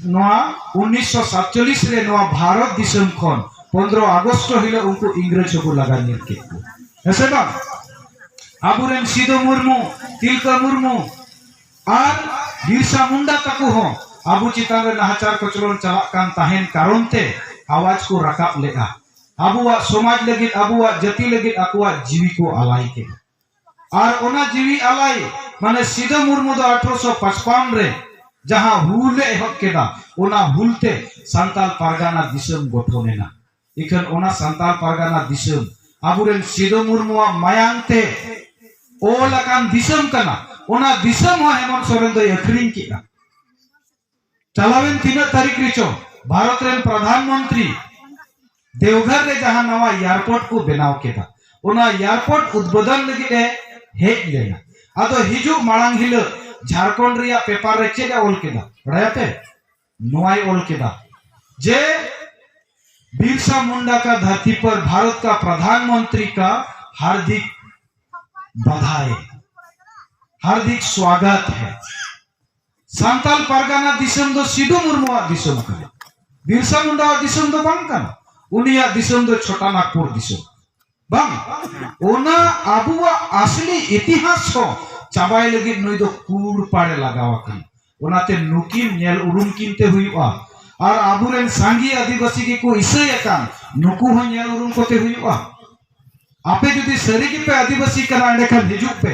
ᱱᱚᱣᱟ ᱩᱱᱤᱥᱥᱚ ᱥᱟᱛᱪᱚᱞᱞᱤᱥ ᱨᱮ ᱱᱚᱣᱟ ᱵᱷᱟᱨᱚᱛ ᱫᱤᱥᱚᱢ ᱠᱷᱚᱱ ᱯᱚᱱᱫᱽᱨᱚ ᱟᱜᱚᱥᱴ ᱦᱤᱞᱳᱜ ᱩᱱᱠᱩ ᱤᱝᱨᱮᱡᱽ ᱦᱚᱸᱠᱚ ᱞᱟᱜᱟ ᱧᱤᱨ ᱠᱮᱫ ᱠᱚ, ᱦᱮᱸ ᱥᱮ ᱵᱟᱝ? ᱟᱵᱚᱨᱮᱱ ᱥᱤᱫᱩ ᱢᱩᱨᱢᱩ, ᱛᱤᱞᱠᱟᱹ ᱢᱩᱨᱢᱩ ᱟᱨ ᱵᱤᱨᱥᱟ ᱢᱩᱱᱰᱟ ᱛᱟᱠᱚ ᱦᱚᱸ ᱟᱵᱚ ᱪᱮᱛᱟᱱ ᱨᱮ ᱱᱟᱦᱟᱪᱟᱨ ᱠᱚᱪᱞᱚᱱ ᱪᱟᱞᱟᱜ ᱠᱟᱱ ᱛᱟᱦᱮᱱ ᱠᱟᱨᱚᱱ ᱛᱮ ᱟᱣᱟᱡ ᱠᱚ ᱨᱟᱠᱟᱵ ᱞᱮᱫᱼᱟ᱾ ᱟᱵᱚᱣᱟᱜ ᱥᱚᱢᱟᱡᱽ ᱞᱟᱹᱜᱤᱫ, ᱟᱵᱚᱣᱟᱜ ᱡᱟᱹᱛᱤ ᱞᱟᱹᱜᱤᱫ ᱟᱠᱚᱣᱟᱜ ᱡᱤᱣᱤ ᱠᱚ ᱟᱞᱟᱭ ᱠᱮᱫᱟ᱾ ᱟᱨ ᱚᱱᱟ ᱡᱤᱣᱤ ᱟᱞᱟᱭ, ᱢᱟᱱᱮ ᱥᱤᱫᱩ ᱢᱩᱨᱢᱩ ᱫᱚ ᱟᱴᱷᱨᱚᱥᱚ ᱯᱟᱸᱪᱯᱟᱱ ᱨᱮ ᱡᱟᱦᱟᱸ ᱦᱩᱞ ᱮ ᱮᱦᱚᱵ ᱠᱮᱫᱟ, ᱚᱱᱟ ᱦᱩᱞ ᱛᱮ ᱥᱟᱱᱛᱟᱲ ᱯᱟᱨᱜᱟᱱᱟ ᱫᱤᱥᱚᱢ ᱜᱚᱴᱷᱚᱱ ᱮᱱᱟ᱾ ᱤᱠᱷᱟᱹᱱ ᱚᱱᱟ ᱥᱟᱱᱛᱟᱲ ᱯᱟᱨᱜᱟᱱᱟ ᱫᱤᱥᱚᱢ ᱟᱵᱚᱨᱮᱱ ᱥᱤᱫᱩ ᱢᱩᱨᱢᱩᱣᱟᱜ ᱢᱟᱭᱟᱝ ᱛᱮ ᱚᱞ ᱟᱠᱟᱱ ᱫᱤᱥᱚᱢ ᱠᱟᱱᱟ᱾ ᱚᱱᱟ ᱫᱤᱥᱚᱢ ᱦᱚᱸ ᱦᱮᱢᱚᱱᱛ ᱥᱚᱨᱮᱱ ᱫᱚᱭ ᱟᱹᱠᱷᱨᱤᱧ ᱠᱮᱫᱟ᱾ ᱪᱟᱞᱟᱣᱮᱱ ᱛᱤᱱᱟᱹᱜ ᱛᱟᱹᱨᱤᱠᱷ ᱨᱮᱪᱚ ᱵᱷᱟᱨᱚᱛ ᱨᱮᱱ ᱯᱨᱚᱫᱷᱟᱱ ᱢᱚᱱᱛᱨᱤ ᱫᱮᱣᱜᱷᱚᱨ ᱨᱮ ᱡᱟᱦᱟᱸ ᱱᱟᱣᱟ ᱮᱭᱟᱨᱯᱳᱨᱴ ᱠᱚ ᱵᱮᱱᱟᱣ ᱠᱮᱫᱟ, ᱚᱱᱟ ᱮᱭᱟᱨᱯᱳᱨᱴ ᱩᱫᱵᱳᱫᱚᱱ ᱞᱟᱹᱜᱤᱫ ᱮ ᱦᱮᱡ ᱞᱮᱱᱟ᱾ ᱟᱫᱚ ᱦᱤᱡᱩᱜ ᱢᱟᱲᱟᱝ ᱦᱤᱞᱳᱜ ᱡᱷᱟᱲᱠᱷᱚᱸᱰ ᱨᱮᱭᱟᱜ ᱯᱮᱯᱟᱨ ᱨᱮ ᱪᱮᱫ ᱮ ᱚᱞ ᱠᱮᱫᱟ ᱵᱟᱲᱟᱭᱟᱯᱮ? ᱱᱚᱣᱟᱭ ᱚᱞ ᱠᱮᱫᱟ ᱡᱮ ᱵᱤᱨᱥᱟ ᱢᱩंडा का धरती पर भारत का प्रधानमंत्री का हार्दिक बधाई, हार्दिक स्वागत है। ᱥᱟᱱᱛᱟᱞ ᱯᱟᱨᱜᱟᱱᱟ ᱫᱤᱥᱚᱢ ᱫᱚ ᱥᱤᱫᱩ ᱢᱩᱨᱢᱩᱣᱟᱜ ᱫᱤᱥᱚᱢ ᱠᱟᱱᱟ, ᱵᱤᱨᱥᱟ ᱢᱩᱱᱰᱟᱣᱟᱜ ᱫᱤᱥᱚᱢ ᱫᱚ ᱵᱟᱝ ᱠᱟᱱᱟ᱾ ᱩᱱᱤᱭᱟᱜ ᱫᱤᱥᱚᱢ ᱫᱚ ᱪᱷᱳᱴᱟ ᱱᱟᱜᱽᱯᱩᱨ ᱫᱤᱥᱚᱢ᱾ ᱵᱟᱝ, ᱚᱱᱟ ᱟᱵᱚᱣᱟᱜ ᱟᱥᱞᱤ ᱤᱛᱤᱦᱟᱥ ᱦᱚᱸ ᱪᱟᱵᱟᱭ ᱞᱟᱹᱜᱤᱫ ᱱᱩᱭ ᱫᱚ ᱠᱩᱲ ᱯᱟᱲᱮ ᱞᱟᱜᱟᱣ ᱟᱠᱟᱱᱟ᱾ ᱚᱱᱟᱛᱮ ᱱᱩᱠᱤᱱ ᱧᱮᱞ ᱩᱨᱩᱢ ᱠᱤᱱ ᱛᱮ ᱦᱩᱭᱩᱜᱼᱟ᱾ ᱟᱨ ᱟᱵᱚᱨᱮᱱ ᱥᱟᱸᱜᱮ ᱟᱹᱫᱤᱵᱟᱹᱥᱤ ᱜᱮᱠᱚ ᱤᱥᱟᱹᱭ ᱟᱠᱟᱱ, ᱱᱩᱠᱩ ᱦᱚᱸ ᱧᱮᱞ ᱩᱨᱩᱢ ᱠᱚᱛᱮ ᱦᱩᱭᱩᱜᱼᱟ᱾ ᱟᱯᱮ ᱡᱩᱫᱤ ᱥᱟᱹᱨᱤ ᱜᱮᱯᱮ ᱟᱹᱫᱤᱵᱟᱹᱥᱤ ᱠᱟᱱᱟ, ᱮᱸᱰᱮᱠᱷᱟᱱ ᱦᱤᱡᱩᱜ ᱯᱮ,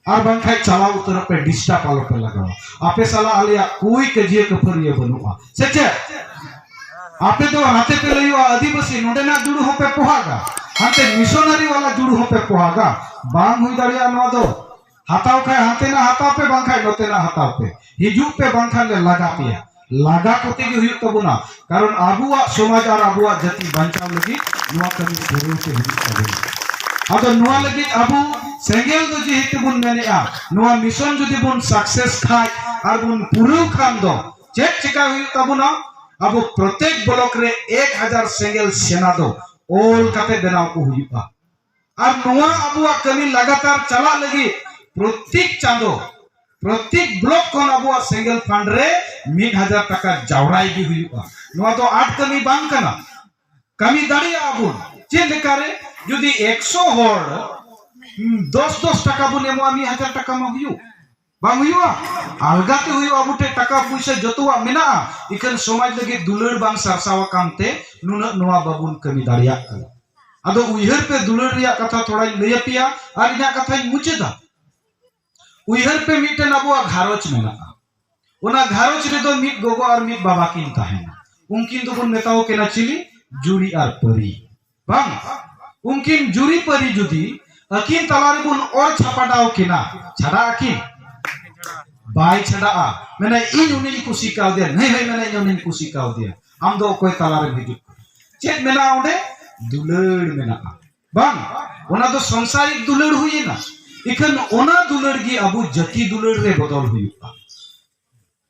ᱟᱨ ᱵᱟᱝᱠᱷᱟᱱ ᱪᱟᱞᱟᱣ ᱩᱛᱟᱹᱨᱚᱜ ᱯᱮ, ᱰᱤᱥᱴᱟᱨᱵ ᱟᱞᱚᱯᱮ ᱞᱟᱜᱟᱣᱟ᱾ ᱟᱯᱮ ᱥᱟᱞᱟᱜ ᱟᱞᱮᱭᱟᱜ ᱠᱳᱭ ᱠᱟᱹᱡᱤᱭᱟᱹ ᱠᱟᱹᱯᱷᱟᱹᱨᱤᱭᱟᱹ ᱵᱟᱹᱱᱩᱜᱼᱟ, ᱥᱮ ᱪᱮᱫ? ᱟᱯᱮ ᱫᱚ ᱦᱟᱱᱛᱮ ᱯᱮ ᱞᱟᱹᱭᱚᱜᱼᱟ ᱟᱹᱫᱤᱵᱟᱹᱥᱤ, ᱱᱚᱰᱮᱱᱟᱜ ᱡᱩᱲᱩ ᱦᱚᱸᱯᱮ ᱯᱚᱦᱟᱜᱟ, ᱦᱟᱱᱛᱮ ᱢᱤᱥᱚᱱᱟᱨᱤ ᱣᱟᱞᱟ ᱡᱩᱲᱩ ᱦᱚᱸᱯᱮ ᱯᱚᱦᱟᱜᱟ᱾ ᱵᱟᱝ ᱦᱩᱭ ᱫᱟᱲᱮᱭᱟᱜᱼᱟ ᱱᱚᱣᱟ ᱫᱚ᱾ ᱦᱟᱛᱟᱣ ᱠᱷᱟᱱ ᱦᱟᱱᱛᱮᱱᱟᱜ ᱦᱟᱛᱟᱣ ᱯᱮ, ᱵᱟᱝᱠᱷᱟᱱ ᱱᱚᱛᱮᱱᱟᱜ ᱦᱟᱛᱟᱣ ᱯᱮ᱾ ᱦᱤᱡᱩᱜ ᱯᱮ, ᱵᱟᱝᱠᱷᱟᱱ ᱞᱮ ᱞᱟᱜᱟ ᱯᱮᱭᱟ᱾ ᱞᱟᱜᱟ ᱠᱚᱛᱮ ᱜᱮ ᱦᱩᱭᱩᱜ ᱛᱟᱵᱚᱱᱟ, ᱠᱟᱨᱚᱱ ᱟᱵᱚᱣᱟᱜ ᱥᱚᱢᱟᱡᱽ ᱟᱨ ᱟᱵᱚᱣᱟᱜ ᱡᱟᱹᱛᱤ ᱵᱟᱧᱪᱟᱣ ᱞᱟᱹᱜᱤᱫ ᱱᱚᱣᱟ ᱠᱟᱹᱢᱤ ᱫᱷᱩᱨᱟᱹᱣ ᱛᱮ ᱦᱩᱭᱩᱜ ᱛᱟᱵᱚᱱᱟ᱾ ᱟᱫᱚ ᱱᱚᱣᱟ ᱞᱟᱹᱜᱤᱫ ᱟᱵᱚ ᱥᱮᱸᱜᱮᱞ ᱫᱚ ᱡᱮᱦᱮᱛᱩ ᱵᱚᱱ ᱢᱮᱱᱮᱫᱼᱟ, ᱱᱚᱣᱟ ᱢᱤᱥᱚᱱ ᱡᱩᱫᱤ ᱵᱚᱱ ᱥᱟᱠᱥᱮᱥ ᱠᱷᱟᱡ ᱟᱨ ᱵᱚᱱ ᱯᱩᱨᱟᱹᱣ ᱠᱷᱟᱱ ᱫᱚ ᱪᱮᱫ ᱪᱮᱠᱟ ᱦᱩᱭᱩᱜ ᱛᱟᱵᱚᱱᱟ? ᱟᱵᱚ ᱯᱨᱚᱛᱮᱠ ᱵᱞᱚᱠ ᱨᱮ ᱮᱠ ᱦᱟᱡᱟᱨ ᱥᱮᱸᱜᱮᱞ ᱥᱮᱱᱟ ᱫᱚ ᱚᱞ ᱠᱟᱛᱮ ᱵᱮᱱᱟᱣ ᱠᱚ ᱦᱩᱭᱩᱜᱼᱟ᱾ ᱟᱨ ᱱᱚᱣᱟ ᱟᱵᱚᱣᱟᱜ ᱠᱟᱹᱢᱤ ᱞᱟᱜᱟᱛᱟᱨ ᱪᱟᱞᱟᱜ ᱞᱟᱹᱜᱤᱫ ᱯᱨᱚᱛᱮᱠ ᱪᱟᱸᱫᱚ ᱯᱨᱚᱛᱮᱠ ᱵᱞᱚᱠ ᱠᱷᱚᱱ ᱟᱵᱚᱣᱟᱜ ᱥᱮᱸᱜᱮᱞ ᱯᱷᱟᱱᱰ ᱨᱮ ᱢᱤᱫ ᱦᱟᱡᱟᱨ ᱴᱟᱠᱟ ᱡᱟᱣᱨᱟ ᱤᱫᱤ ᱦᱩᱭᱩᱜᱼᱟ᱾ ᱱᱚᱣᱟ ᱫᱚ ᱟᱸᱴ ᱠᱟᱹᱢᱤ ᱵᱟᱝ ᱠᱟᱱᱟ᱾ ᱠᱟᱹᱢᱤ ᱫᱟᱲᱮᱭᱟᱜᱼᱟ ᱵᱚᱱ᱾ ᱪᱮᱫ ᱞᱮᱠᱟᱨᱮ? ᱡᱩᱫᱤ ᱮᱠᱥᱚ ᱦᱚᱲ ᱫᱚᱥ ᱫᱚᱥ ᱴᱟᱠᱟ ᱵᱚᱱ ᱮᱢᱚᱜᱼᱟ, ᱢᱤᱫ ᱦᱟᱡᱟᱨ ᱴᱟᱠᱟ ᱢᱟ ᱦᱩᱭᱩᱜ, ᱵᱟᱝ ᱦᱩᱭᱩᱜᱼᱟ? ᱟᱞᱜᱟᱛᱮ ᱦᱩᱭᱩᱜᱼᱟ᱾ ᱟᱵᱚ ᱴᱷᱮᱱ ᱴᱟᱠᱟ ᱯᱩᱭᱥᱟᱹ ᱡᱚᱛᱚᱣᱟᱜ ᱢᱮᱱᱟᱜᱼᱟ, ᱤᱠᱷᱟᱹᱱ ᱥᱚᱢᱟᱡᱽ ᱞᱟᱹᱜᱤᱫ ᱫᱩᱞᱟᱹᱲ ᱵᱟᱝ ᱥᱟᱨᱥᱟᱣ ᱟᱠᱟᱱ ᱛᱮ ᱱᱩᱱᱟᱹᱜ ᱱᱚᱣᱟ ᱵᱟᱵᱚᱱ ᱠᱟᱹᱢᱤ ᱫᱟᱲᱮᱭᱟᱜ ᱠᱟᱱᱟ᱾ ᱟᱫᱚ ᱩᱭᱦᱟᱹᱨ ᱯᱮ, ᱫᱩᱞᱟᱹᱲ ᱨᱮᱭᱟᱜ ᱠᱟᱛᱷᱟ ᱛᱷᱚᱲᱟᱧ ᱞᱟᱹᱭ ᱟᱯᱮᱭᱟ ᱟᱨ ᱤᱧᱟᱹᱜ ᱠᱟᱛᱷᱟᱧ ᱢᱩᱪᱟᱹᱫᱟ᱾ ᱩᱭᱦᱟᱹᱨ ᱯᱮ, ᱢᱤᱫᱴᱮᱱ ᱟᱵᱚᱣᱟᱜ ᱜᱷᱟᱨᱚᱸᱡᱽ ᱢᱮᱱᱟᱜᱼᱟ᱾ ᱚᱱᱟ ᱜᱷᱟᱨᱚᱸᱡᱽ ᱨᱮᱫᱚ ᱢᱤᱫ ᱜᱚᱜᱚ ᱟᱨ ᱢᱤᱫ ᱵᱟᱵᱟ ᱠᱤᱱ ᱛᱟᱦᱮᱱᱟ᱾ ᱩᱱᱠᱤᱱ ᱫᱚᱵᱚᱱ ᱢᱮᱛᱟᱣ ᱠᱤᱱᱟ ᱪᱤᱞᱤ? ᱡᱩᱨᱤ ᱟᱨ ᱯᱟᱹᱨᱤ᱾ ᱵᱟᱝ, ᱩᱱᱠᱤᱱ ᱡᱩᱨᱤ ᱯᱟᱹᱨᱤ ᱡᱩᱫᱤ ᱟᱹᱠᱤᱱ ᱛᱟᱞᱟ ᱨᱮᱵᱚᱱ ᱚᱨ ᱪᱷᱟᱯᱟᱰᱟᱣ ᱠᱤᱱᱟ, ᱪᱷᱟᱰᱟᱜ ᱟᱹᱠᱤᱱ? ᱵᱟᱭ ᱪᱷᱟᱰᱟᱜᱼᱟ᱾ ᱢᱮᱱᱟ, "ᱤᱧ ᱩᱱᱤᱧ ᱠᱩᱥᱤ ᱠᱟᱣᱫᱮᱭᱟ", ᱱᱩᱭ ᱦᱚᱸᱭ ᱢᱮᱱᱟ, "ᱤᱧ ᱩᱱᱤᱧ ᱠᱩᱥᱤ ᱠᱟᱣᱫᱮᱭᱟ"᱾ ᱟᱢ ᱫᱚ ᱚᱠᱚᱭ ᱛᱟᱞᱟ ᱨᱮᱢ ᱦᱤᱡᱩᱜ ᱠᱟᱱᱟ? ᱪᱮᱫ ᱢᱮᱱᱟᱜᱼᱟ ᱚᱸᱰᱮ? ᱫᱩᱞᱟᱹᱲ ᱢᱮᱱᱟᱜᱼᱟ᱾ ᱵᱟᱝ, ᱚᱱᱟ ᱫᱚ ᱥᱚᱝᱥᱟᱨᱤᱠ ᱫᱩᱞᱟᱹᱲ ᱦᱩᱭᱮᱱᱟ᱾ ᱤᱠᱷᱟᱹᱱ ᱚᱱᱟ ᱫᱩᱞᱟᱹᱲ ᱜᱮ ᱟᱵᱚ ᱡᱟᱹᱛᱤ ᱫᱩᱞᱟᱹᱲ ᱨᱮ ᱵᱚᱫᱚᱞ ᱦᱩᱭᱩᱜᱼᱟ᱾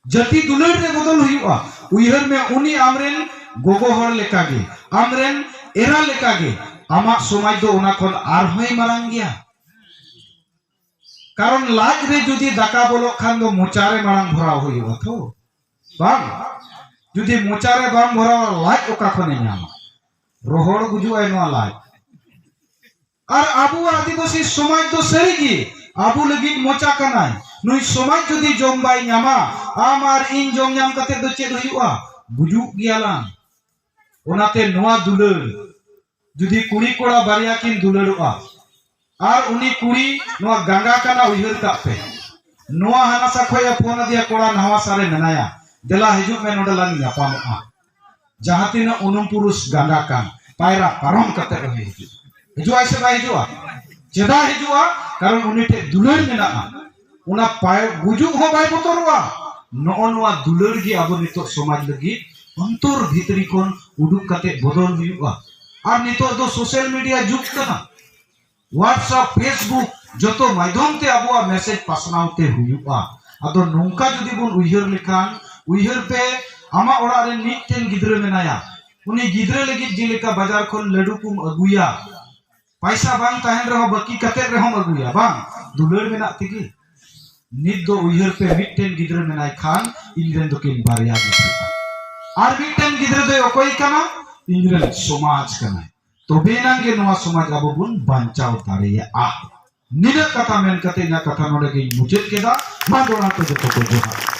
ᱡᱟᱹᱛᱤ ᱫᱩᱞᱟᱹᱲ ᱨᱮ ᱵᱚᱫᱚᱞ ᱦᱩᱭᱩᱜᱼᱟ᱾ ᱩᱭᱦᱟᱹᱨ ᱢᱮ, ᱩᱱᱤ ᱟᱢᱨᱮᱱ ᱜᱚᱜᱚ ᱦᱚᱲ ᱞᱮᱠᱟᱜᱮ, ᱟᱢᱨᱮᱱ ᱮᱨᱟ ᱞᱮᱠᱟᱜᱮ, ᱟᱢᱟᱜ ᱥᱚᱢᱟᱡᱽ ᱫᱚ ᱚᱱᱟ ᱠᱷᱚᱱ ᱟᱨᱦᱚᱸᱭ ᱢᱟᱨᱟᱝ ᱜᱮᱭᱟ᱾ ᱠᱟᱨᱚᱱ ᱞᱟᱡ ᱨᱮ ᱡᱩᱫᱤ ᱫᱟᱠᱟ ᱵᱚᱞᱚᱜ ᱠᱷᱟᱱ ᱫᱚ ᱢᱚᱪᱟ ᱨᱮ ᱢᱟᱲᱟᱝ ᱵᱷᱚᱨᱟᱣ ᱦᱩᱭᱩᱜᱼᱟ ᱛᱚ, ᱵᱟᱝ? ᱡᱩᱫᱤ ᱢᱚᱪᱟ ᱨᱮ ᱵᱟᱢ ᱵᱷᱚᱨᱟᱣᱟ, ᱞᱟᱡ ᱚᱠᱟ ᱠᱷᱚᱱᱮ ᱧᱟᱢᱟ? ᱨᱚᱦᱚᱲ ᱜᱩᱡᱩᱜ ᱟᱭ ᱱᱚᱣᱟ ᱞᱟᱡ᱾ ᱟᱨ ᱟᱵᱚ ᱟᱹᱫᱤᱵᱟᱹᱥᱤ ᱥᱚᱢᱟᱡᱽ ᱫᱚ ᱥᱟᱹᱨᱤᱜᱮ ᱟᱵᱚ ᱞᱟᱹᱜᱤᱫ ᱢᱚᱪᱟ ᱠᱟᱱᱟᱭ᱾ ᱱᱩᱭ ᱥᱚᱢᱟᱡᱽ ᱡᱩᱫᱤ ᱡᱚᱢ ᱵᱟᱭ ᱧᱟᱢᱟ, ᱟᱢ ᱟᱨ ᱤᱧ ᱡᱚᱢ ᱧᱟᱢ ᱠᱟᱛᱮ ᱫᱚ ᱪᱮᱫ ᱦᱩᱭᱩᱜᱼᱟ? ᱜᱩᱡᱩᱜ ᱜᱮᱭᱟᱞᱟᱝ᱾ ᱚᱱᱟᱛᱮ ᱱᱚᱣᱟ ᱫᱩᱞᱟᱹᱲ, ᱡᱩᱫᱤ ᱠᱩᱲᱤ ᱠᱚᱲᱟ ᱵᱟᱨᱭᱟ ᱠᱤᱱ ᱫᱩᱞᱟᱹᱲᱚᱜᱼᱟ, ᱟᱨ ᱩᱱᱤ ᱠᱩᱲᱤ ᱱᱚᱣᱟ ᱜᱟᱸᱜᱟ ᱠᱟᱱᱟ, ᱩᱭᱦᱟᱹᱨ ᱠᱟᱜ ᱯᱮ, ᱱᱚᱣᱟ ᱦᱟᱱᱟ ᱥᱟ ᱠᱷᱚᱡ ᱮ ᱯᱷᱳᱱ ᱟᱫᱮᱭᱟ, ᱠᱚᱲᱟ ᱱᱟᱣᱟ ᱥᱟ ᱨᱮ ᱢᱮᱱᱟᱭᱟ, "ᱫᱮᱞᱟ ᱦᱤᱡᱩᱜ ᱢᱮ, ᱱᱚᱰᱮ ᱞᱟᱝ ᱧᱟᱯᱟᱢᱚᱜᱼᱟ᱾" ᱡᱟᱦᱟᱸ ᱛᱤᱱᱟᱹᱜ ᱩᱱᱩᱢ ᱯᱩᱨᱩᱥ ᱜᱟᱸᱜᱟ ᱠᱟᱱ, ᱯᱟᱭᱨᱟ ᱯᱟᱨᱚᱢ ᱠᱟᱛᱮ ᱨᱮᱦᱚᱸ ᱦᱤᱡᱩᱜ, ᱦᱤᱡᱩᱜ ᱟᱭ ᱥᱮ ᱵᱟᱭ ᱦᱤᱡᱩᱜᱼᱟ? ᱪᱮᱫᱟᱜ ᱦᱤᱡᱩᱜᱼᱟ? ᱠᱟᱨᱚᱱ ᱩᱱᱤ ᱴᱷᱮᱱ ᱫᱩᱞᱟᱹᱲ ᱢᱮᱱᱟᱜᱼᱟ᱾ ᱚᱱᱟ ᱯᱟᱭ-, ᱜᱩᱡᱩᱜ ᱦᱚᱸ ᱵᱟᱭ ᱵᱚᱛᱚᱨᱚᱜᱼᱟ᱾ ᱱᱚᱜᱼᱚ ᱱᱚᱣᱟ ᱫᱩᱞᱟᱹᱲ ᱜᱮ ᱟᱵᱚ ᱱᱤᱛᱚᱜ ᱥᱚᱢᱟᱡᱽ ᱞᱟᱹᱜᱤᱫ ᱚᱱᱛᱚᱨ ᱵᱷᱤᱛᱨᱤ ᱠᱷᱚᱱ ᱩᱰᱩᱠ ᱠᱟᱛᱮ ᱵᱚᱫᱚᱞ ᱦᱩᱭᱩᱜᱼᱟ᱾ ᱟᱨ ᱱᱤᱛᱚᱜ ᱫᱚ ᱥᱳᱥᱟᱞ ᱢᱤᱰᱤᱭᱟ ᱡᱩᱜᱽ ᱠᱟᱱᱟ, WhatsApp, Facebook, ᱡᱚᱛᱚ ᱢᱟᱫᱽᱫᱷᱚᱢ ᱛᱮ ᱟᱵᱚᱣᱟᱜ ᱢᱮᱥᱮᱡᱽ ᱯᱟᱥᱱᱟᱣ ᱛᱮ ᱦᱩᱭᱩᱜᱼᱟ᱾ ᱟᱫᱚ ᱱᱚᱝᱠᱟ ᱡᱩᱫᱤ ᱵᱚᱱ ᱩᱭᱦᱟᱹᱨ ᱞᱮᱠᱷᱟᱱ, ᱩᱭᱦᱟᱹᱨ ᱯᱮ, ᱟᱢᱟᱜ ᱚᱲᱟᱜ ᱨᱮ ᱢᱤᱫᱴᱮᱱ ᱜᱤᱫᱽᱨᱟᱹ ᱢᱮᱱᱟᱭᱟ, ᱩᱱᱤ ᱜᱤᱫᱽᱨᱟᱹ ᱞᱟᱹᱜᱤᱫ ᱡᱮᱞᱮᱠᱟ ᱵᱟᱡᱟᱨ ᱠᱷᱚᱱ ᱞᱟᱹᱰᱩ ᱠᱚᱢ ᱟᱹᱜᱩᱭᱟ, ᱯᱟᱭᱥᱟ ᱵᱟᱝ ᱛᱟᱦᱮᱱ ᱨᱮᱦᱚᱸ ᱵᱟᱹᱠᱤ ᱠᱟᱛᱮ ᱨᱮᱦᱚᱸᱢ ᱟᱹᱜᱩᱭᱟ, ᱵᱟᱝ? ᱫᱩᱞᱟᱹᱲ ᱢᱮᱱᱟᱜ ᱛᱮᱜᱮ᱾ ᱱᱤᱛ ᱫᱚ ᱩᱭᱦᱟᱹᱨ ᱯᱮ, ᱢᱤᱫᱴᱮᱱ ᱜᱤᱫᱽᱨᱟᱹ ᱢᱮᱱᱟᱭ ᱠᱷᱟᱱ ᱤᱧ ᱨᱮᱱ ᱫᱚᱠᱤᱱ ᱵᱟᱨᱭᱟ ᱜᱤᱫᱽᱨᱟᱹ, ᱟᱨ ᱢᱤᱫᱴᱮᱱ ᱜᱤᱫᱽᱨᱟᱹ ᱫᱚᱭ ᱚᱠᱚᱭ ᱠᱟᱱᱟ? ᱤᱧ ᱨᱮᱱ ᱥᱚᱢᱟᱡᱽ ᱠᱟᱱᱟᱭ᱾ ᱛᱚᱵᱮ ᱮᱱᱟᱝ ᱜᱮ ᱱᱚᱣᱟ ᱥᱚᱢᱟᱡᱽ ᱟᱵᱚ ᱵᱚᱱ ᱵᱟᱧᱪᱟᱣ ᱫᱟᱲᱮᱭᱟᱜᱼᱟ᱾ ᱱᱤᱱᱟᱹᱜ ᱠᱟᱛᱷᱟ ᱢᱮᱱ ᱠᱟᱛᱮ ᱤᱧᱟᱹᱜ ᱠᱟᱛᱷᱟ ᱱᱚᱰᱮ ᱜᱤᱧ ᱢᱩᱪᱟᱹᱫ ᱠᱮᱫᱟ᱾ ᱢᱟ ᱫᱚᱦᱲᱟ ᱛᱮ ᱡᱚᱛᱚ ᱠᱚ ᱡᱚᱦᱟᱨ᱾